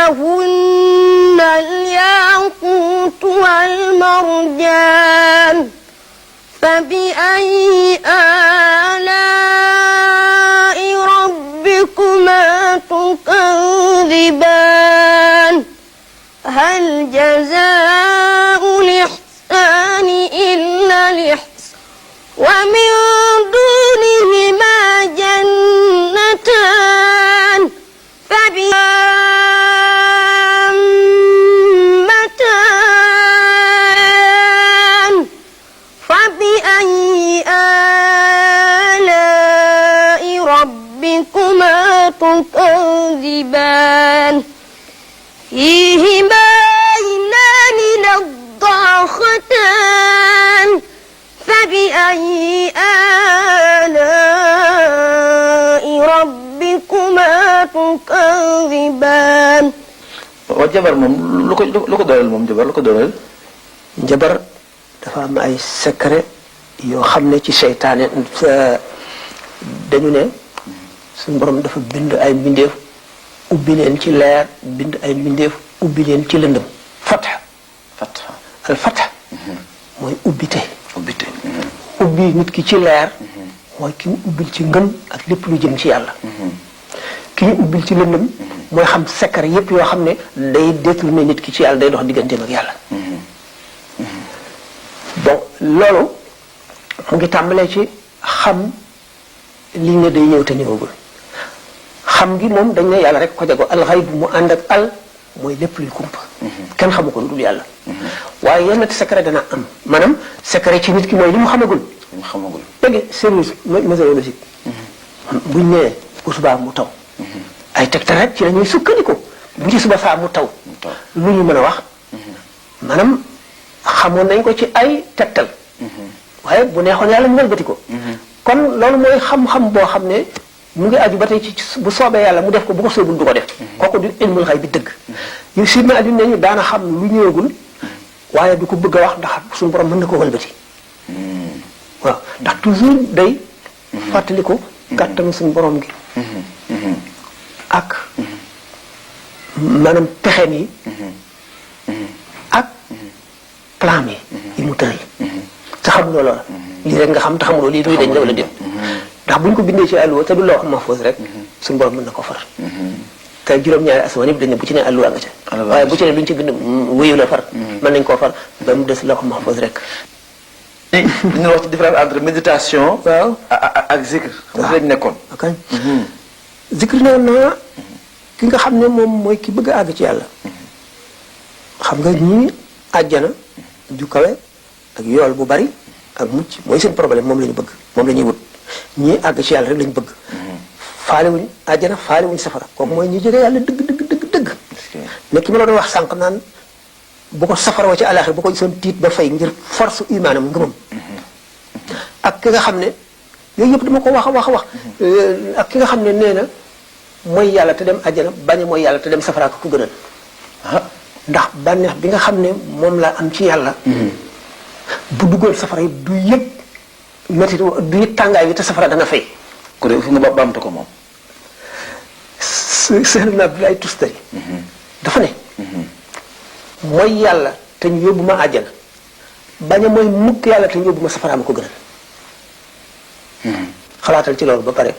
كأنهن الياقوت والمرجان فبأي آلاء ربكما تكذبان هل جزاء الإحسان إلا الإحسان ومن دونهما جنتان فبأي آلاء ربكما تكذبان فيهما عينان نضاختان فبأي آلاء ربكما تكذبان waaw jabar moom lu ko dooleel moom jabar lu ko dooleel. jabar dafa am ay secret yoo xam ne ci seytaane dañu ne suñu borom dafa bind ay mbindeef ubbi leen ci leer bind ay mbindeef ubbi leen ci lëndëm fatha al fatha mooy ubbite ubbi nit ki ci leer mooy ki ñu ubbil ci ngëm ak lépp lu jëm ci yàlla ki ñu ubbil ci lëndëm mooy xam secret yépp yoo xam ne day détourner nit ki ci yàlla day dox digganteem ak yàlla bon loolu mu ngi tàmbalee ci xam li ne day ñëw te ñëwagul xam gi moom dañ ne yàlla rek ko jago alxayb mu ànd ak al mooy lépp luy kumpa kenn xamu ko lu dul yàlla waaye yenn secret dana am maanaam secret ci nit ki mooy li mu xamagul dégg service météorologique buñ nee bu subaa mu taw ay tegtal rek ci la ñuy sukkandiku bu ci suba saa mu taw lu ñu mën a wax maanaam xamoon nañ ko ci ay tegtal waaye bu neexoon yàlla ñu wëlbati ko kon loolu mooy xam-xam boo xam ne mu ngi aju ba tey ci bu soobee yàlla mu def ko bu ko soobul du ko def kooku du ilmul xay bi dëgg yu si na adduna ñu daana xam lu ñëwagul waaye du ko bëgg a wax ndax suñu borom mën na ko wëlbati waaw ndax toujours day fàttaliku kàttanu suñu borom gi ak maanaam pexeem yi ak plan yi mu tëri te xamuloo loola lii rek nga xam te xamuloo lii luy dañ la wala déet ndax buñ ko bindee ci àlluwa te du loo xam mahfuus rek suñu borom mën na ko far te juróom-ñaari asamaan yëpp dañ ne bu ci ne àlluwa nga ca waaye bu ci ne luñ ci bind wéyu la far mën nañ koo far ba mu des loo xam mahfuus rek ñu wax ci différence entre méditation waaw ak zikr foofu lañ nekkoon ok zikr ne na ki nga xam ne moom mooy ki bëgg a àgg ci yàlla xam nga ñii àjjana ju kawe ak yool bu bari ak mucc mooy seen problème moom la ñu bëgg moom la ñuy wut ñii àgg ci yàlla rek lañ bëgg faalewuñ àjjana faalewuñ safara kooku mooy ñi jege yàlla dëgg nekk ki ma la doon wax sànq naan bu ko safara wa ci àllaaxira bu ko gisoon tiit ba fay ngir force humaine ngëmam ak ki nga xam ne yooyu yëpp dama ko wax ak ki nga xam ne nee na mooy yàlla te dem àjjana bañ mooy yàlla te dem safara ko gënal ndax bànneex bi nga xam ne moom laa am ci yàlla bu duggoon safara yi du yëg métti du yëg tàngaay bi te safara dana fay ku de fu nga baamte ko moom Sëriñ Abdoulaye Tustari dafa ne mooy yàlla te ñu yóbbu ma àjjana bañ a mooy mukk yàlla te ñu yóbbu ma safara ma ko gënal xalaatal ci loolu ba pare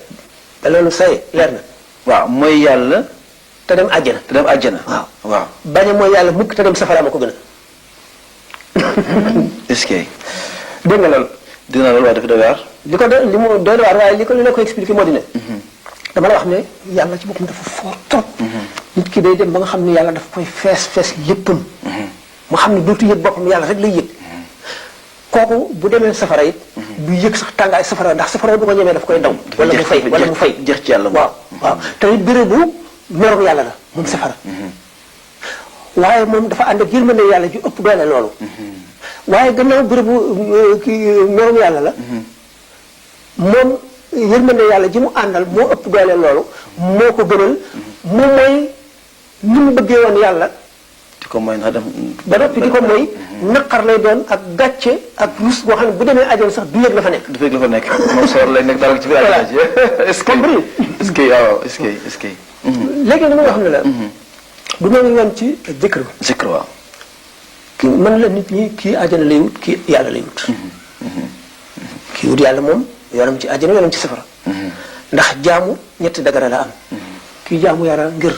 te loolu say leer na waaw mooy yàlla te dem àjjana waaw bañ a mooy yàlla mukk te dem safara ma ko gënal est-ce que dégg nga loolu dina loolu waaye dafa doy waar li ko li mu doy waar waaye li la ko expliqué moo di ne dama la wax ne yàlla ci boppam dafa fort trop nit ki day dem ba nga xam ne yàlla daf koy fees léppam mu xam ne dootu yëg boppam yàlla rek lay yëg kooku bu demee safara it du yëg sax tàngaay safara ndax safara bu ko ñemee daf koy daw wala mu fay jeex ci yàlla waaw te it bérébu merum yàlla la moom safara waaye moom dafa ànd ak yërmande yàlla ju ëpp doole loolu waaye gannaaw bérébu merum yàlla la moom yërmande yàlla ji mu àndal moo ëpp doole loolu moo ko gënal mu mooy ni mu bëggee woon yàlla di ko mooy na dem ba noppi di ko mooy naqar lay doon ak gàcce ak rus boo xam ne bu demee àjjana sax du yëg la fa nekk. du yëg la fa nekk moom soor lay nekk dara ci biir àjjana ji. est-ce que waaw est-ce que. léegi li ma wax ne la. bu ma ngi woon ci zikr waaw. kii mën la nit ñi kii àjjana lay wut kii yàlla lay wut. kii wut yàlla moom yoonam ci àjjana yoonam ci safara. ndax jaamu ñetti dagara la am. kii jaamu yàlla ngir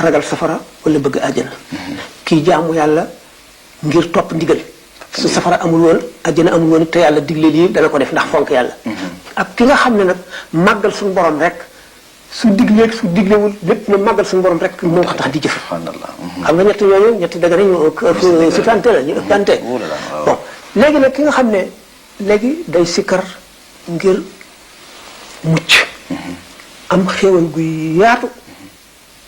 ragal safara wala bëgg àjjana. kii jaamu yàlla ngir topp ndigal. su safara amul woon àjjana amul woon te yàlla digle lii dana ko def ndax fonk yàlla. ak ki nga xam ne nag màggal suñu borom rek su diglee su diglewul lépp ne màggal suñu borom rek moo ko tax di jëf. xam nga ñetti yooyu ñetti dagara ñu sutante la ñu ëppante. bon léegi nag ki nga xam ne léegi day sikkar ngir mucc. am xéewal guy yaatu.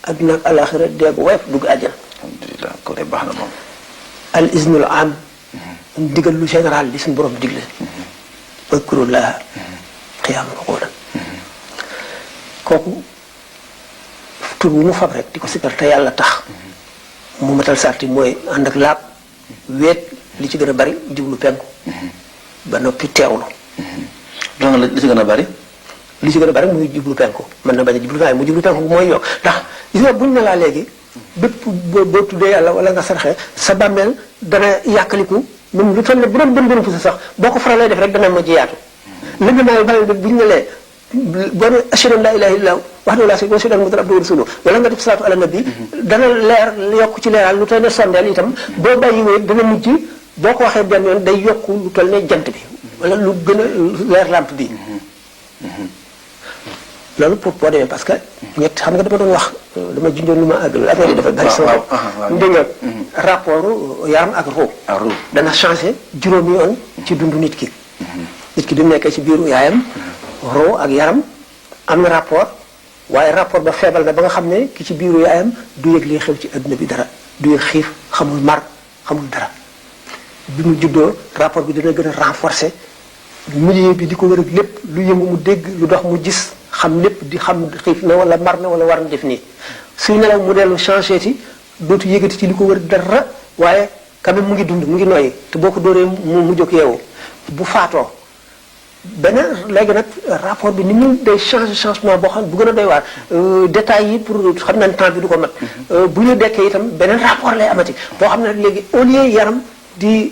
adduna ak alaxira deegu woyof dugg àjjana. alhamdulilah ko de baax na moom. al iznul am. digal lu général li suñu borom digle. wadkurullaha qiyaaman wa qu'uudan. kooku tur wu mu fab rek di ko sikkar te yàlla tax. mu matal sarti mooy ànd ak laab weet li ci gën a bari jublu penku. ba noppi teewlu. donc li ci gën a bari. li ci gën a bari muy jublu penku mën na bañ a jublu waaye mu jublu penku mooy yokk ndax gis nga buñ ne laa léegi bépp boo tuddee yàlla wala nga sarxee sa bàmmeel dana yàkkaliku même lu toll ne bu doon bën pusa sax boo ko faral lay def rek dana ma jiyaatu lënd naa bàmmeel bi buñ ne lee boo ne ashhadu an laa ilaaha illallaah wahdahu laa shariika lahu wa ashhadu anna muhammadan abduhu wa rasuluhu wala nga def salaatu ala nabi dana leer yokk ci leeral lu toll ne sondeel itam boo bàyyi wéy dana mujj boo ko waxee benn yoon day yokk lu toll ne jant bi wala lu gën a leer lampe bi loolu pour boo demee parce que ñett xam nga dama doon wax dama junjoon lu ma àgg affaire yi dafa bari solo dégg nga rapport yaram ak ruu dana changé juróomi yoon ci dundu nit ki nit ki bi mu nekkee ci biiru yaayam ruu ak yaram am na rapport waaye rapport ba feebal na ba nga xam ne ki ci biiru yaayam du yëg li xew ci adduna bi dara du yëg xiif xamul mar xamul dara bi mu juddoo rapport bi dana gën a renforcer milieu bi di ko wër ak lépp lu yëngu mu dégg lu dox mu gis xam lépp di xam xiif na wala mar na wala war na def nii suy nelaw mu dellu changé ti dootu yëgati ci li ko wër dara waaye quand même mu ngi dund mu ngi noyyi te boo ko dóoree mu jóg yeewu bu faatoo beneen léegi nag rapport bi ni mu day changement boo xam bu gën a doy waar détails yi pour xam nañ temps bi du ko mat bu ñu dekkee itam beneen rapport lay amati boo xam ne léegi au lieu yaram di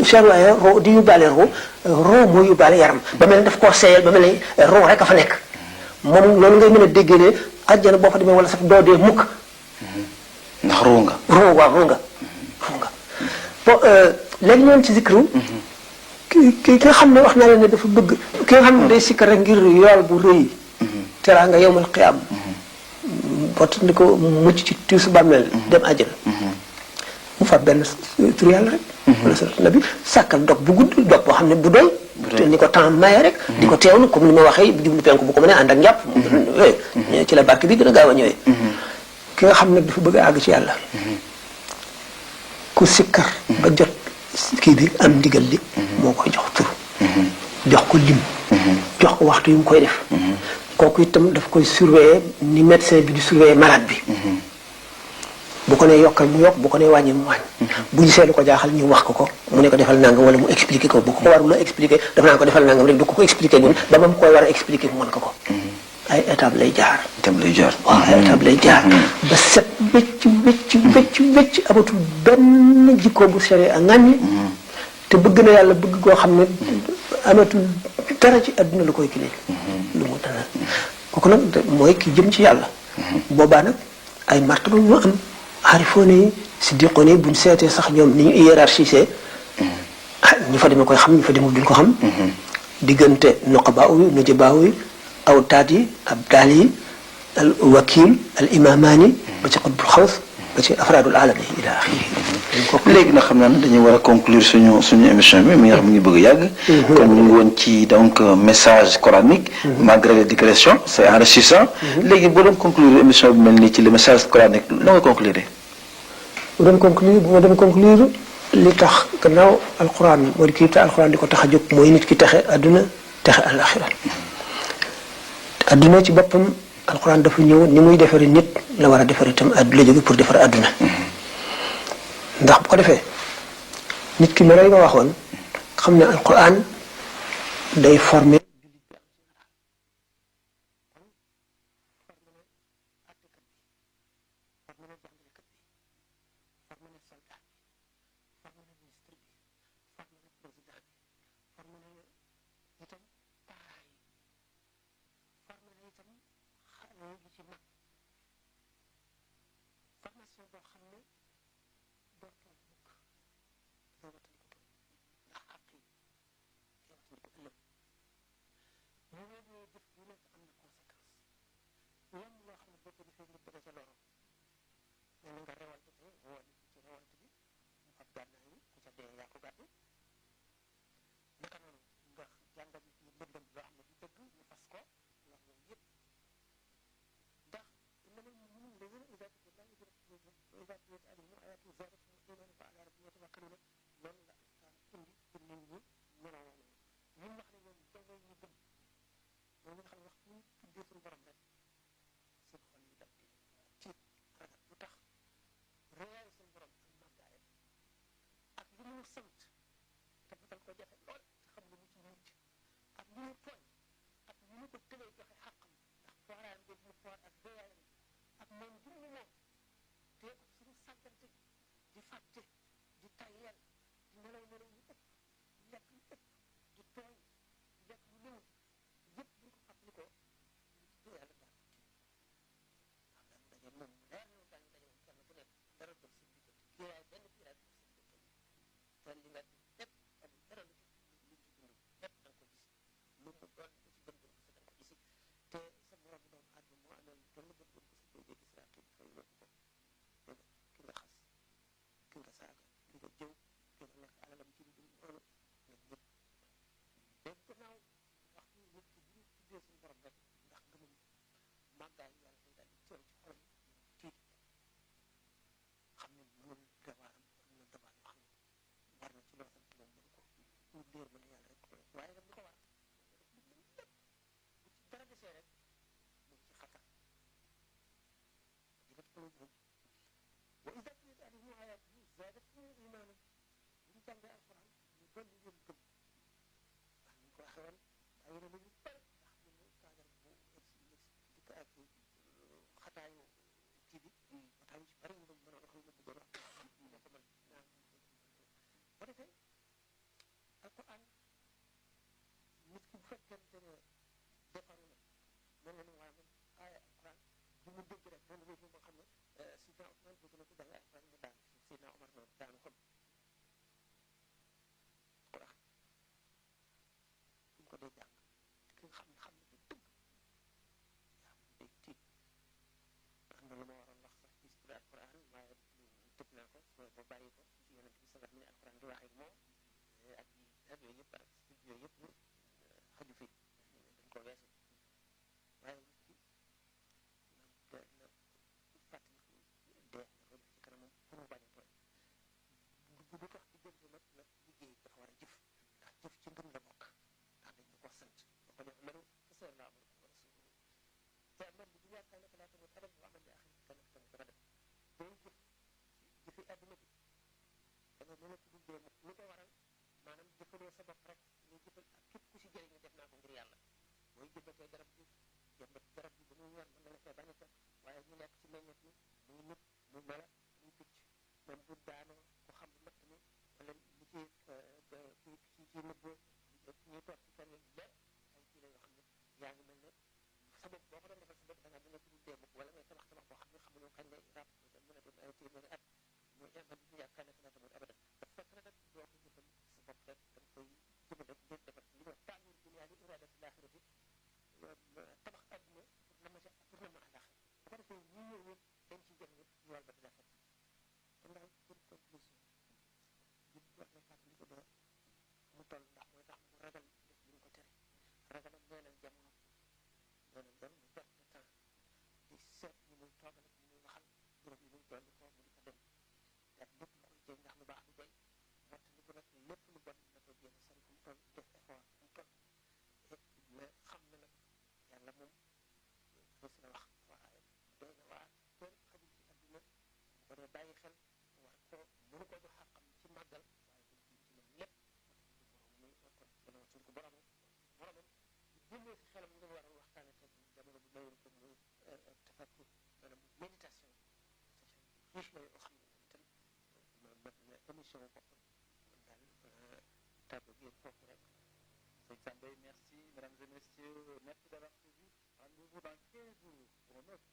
charloyer ro di yóbbaale ro moo yóbbaale yaram ba mel ne daf koo seeyal ba mel ne ro rek a fa nekk moom loolu ngay mën a déggee ne àjjana boo fa demee wala sax doo dee mukk ndax ruu nga ruu nga bon léegi ñoon ci zikru ki nga xam ne wax naa leen ne dafa bëgg ki nga xam ne day sikkar rek ngir yool bu rëy teraa nga yowmal xiyaam bot ni ko mucc ci tiisu bàmmeel dem àjjana mu fa benn tur yàlla rek wala sa nabi sàkkal dog bu gudd dog boo xam ne bu doy ni ko temps maye rek di ko teewlu comme ni ma waxee jublu penku bu ko mënee ànd ak njàpp ci la barke bi gën a gaaw a ñëwee ki nga xam ne dafa bëgg a àgg ci yàlla ku sikkar ba jot kii bi am ndigal li moo koy jox tur jox ko lim jox ko waxtu yu mu koy def kooku itam daf koy surveiller ni médecin bi di surveiller malade bi bu ko nee yokkal mu yokk bu ko nee wàññi mu wàññ bu gisee lu ko jaaxal ñu wax ko mu ne ko defal nangam wala mu expliquer ko bu ko warul a expliquer daf naa ko defal nangam rek du ko expliquer gun ba mu koy war a expliquer mu mën ko ay étape lay jaar waaw ay étape lay jaar ba set wecc amatul benn jikko bu sere a ŋàññi te bëgg na yàlla bëgg koo xam ne amatul dara ci àdduna lu koy kilee lu mu dana kooku nag mooy ki jëm ci yàlla boobaa nag ay martaba ñu am aarifoone yi siddiqoone yi buñ seetee sax ñoom ni ñu hiérarchisé ñu fa demee koy xam ñu fa demul duñ ko xam diggante nuqabaa yi nujabaa yi awtaat yi abdaal yi al wakil al imamaani ba ci xutbul xaws ba ci afraadul alam yi ila axiri léegi nag xam naa ne dañuy war a conclure suñu émission bi mi nga xam mu ngi bëgg a yàgg kon ñu ngi woon ci donc message coranique malgré les digressions c'est enrichissant léegi boo doon conclure émission bi mel nii ci le message coranique la nga conclure bu ma doon conclure li tax gannaaw alquran moo di kii te alquran di ko tax a jóg mooy nit ki texe adduna texe alaxira adduna ci boppam alquran dafa ñëw ni muy defare nit la war a defare itam la jóge pour defar adduna ndax bu ko defee nit ki melo yi ma waxoon xam ne alquran day former bàyyi ko ci yonent bi sallallahu alayhi wa sallam di wax ak moom ak yooyu yëpp ak yooyu yëpp jëmbatee garab bi jëmbat garab bi ba muy ñor mën na la fee bañ a fekk waaye ñu nekk ci meññet mi muy nit muy mala muy picc même bu daanoo ko xam mbëtt mi wala li ci nëbboo ñuy toog ci kër yi lépp ay kii la yoo xam ne yaa ngi mel ne sa bopp boo ko doon defal sa bopp da nga dina tudd dee mukk wala ngay tabax tabax boo xam ne xamuñu kañ lay ràpp mën a doon ay téeméeri at muy man ñu yaakaar ne dina tamit abadan dafa fekk na nag doo ko jëfal sa bopp rek da nga koy jëmal rek ngir defar li ñuy wax taamir dunya li iradati laaxirati tabax àdduna pour na ma ca pour na ma àllaaxira bu ko defee ñi ñëw ñëpp dañ ciy jëm ñëpp yool ba dina fekk kon daal pour conclusion nit war na fàttali ko dee mu toll ndax mooy tax mu ragal def li ñu ko tere ragalam neenal jamono neenal jamono mu perte de temps di seet ñi muy toogal ak ñi muy waxal juróom yi muy toll ko mu di ko dem te lépp lu koy jëy ndax lu baax du jëy mott li ko nag lépp lu bon na ko jéem a sori fu mu toll def effort fu mu toll mais xam na nag yàlla moom fës na wax waaye doy na waa kenn xamul ci àdduna bu ko dee bàyyi xel war ko mënu ko jox xàqam ci màggal waaye bu ci moom lépp muy kon dana suñ ko boromam di génnee si xelam ñu war a waxtaane te jamono bu mayoon ko muy tafakkur maanaam méditation riche la yoo xam ne itam mat na émission boppam man daal table bi foofu rek. Sëñ Sambay, merci. Mesdames et messieurs, merci d'avoir suivi. Rendez-vous dans 15 jours pour un autre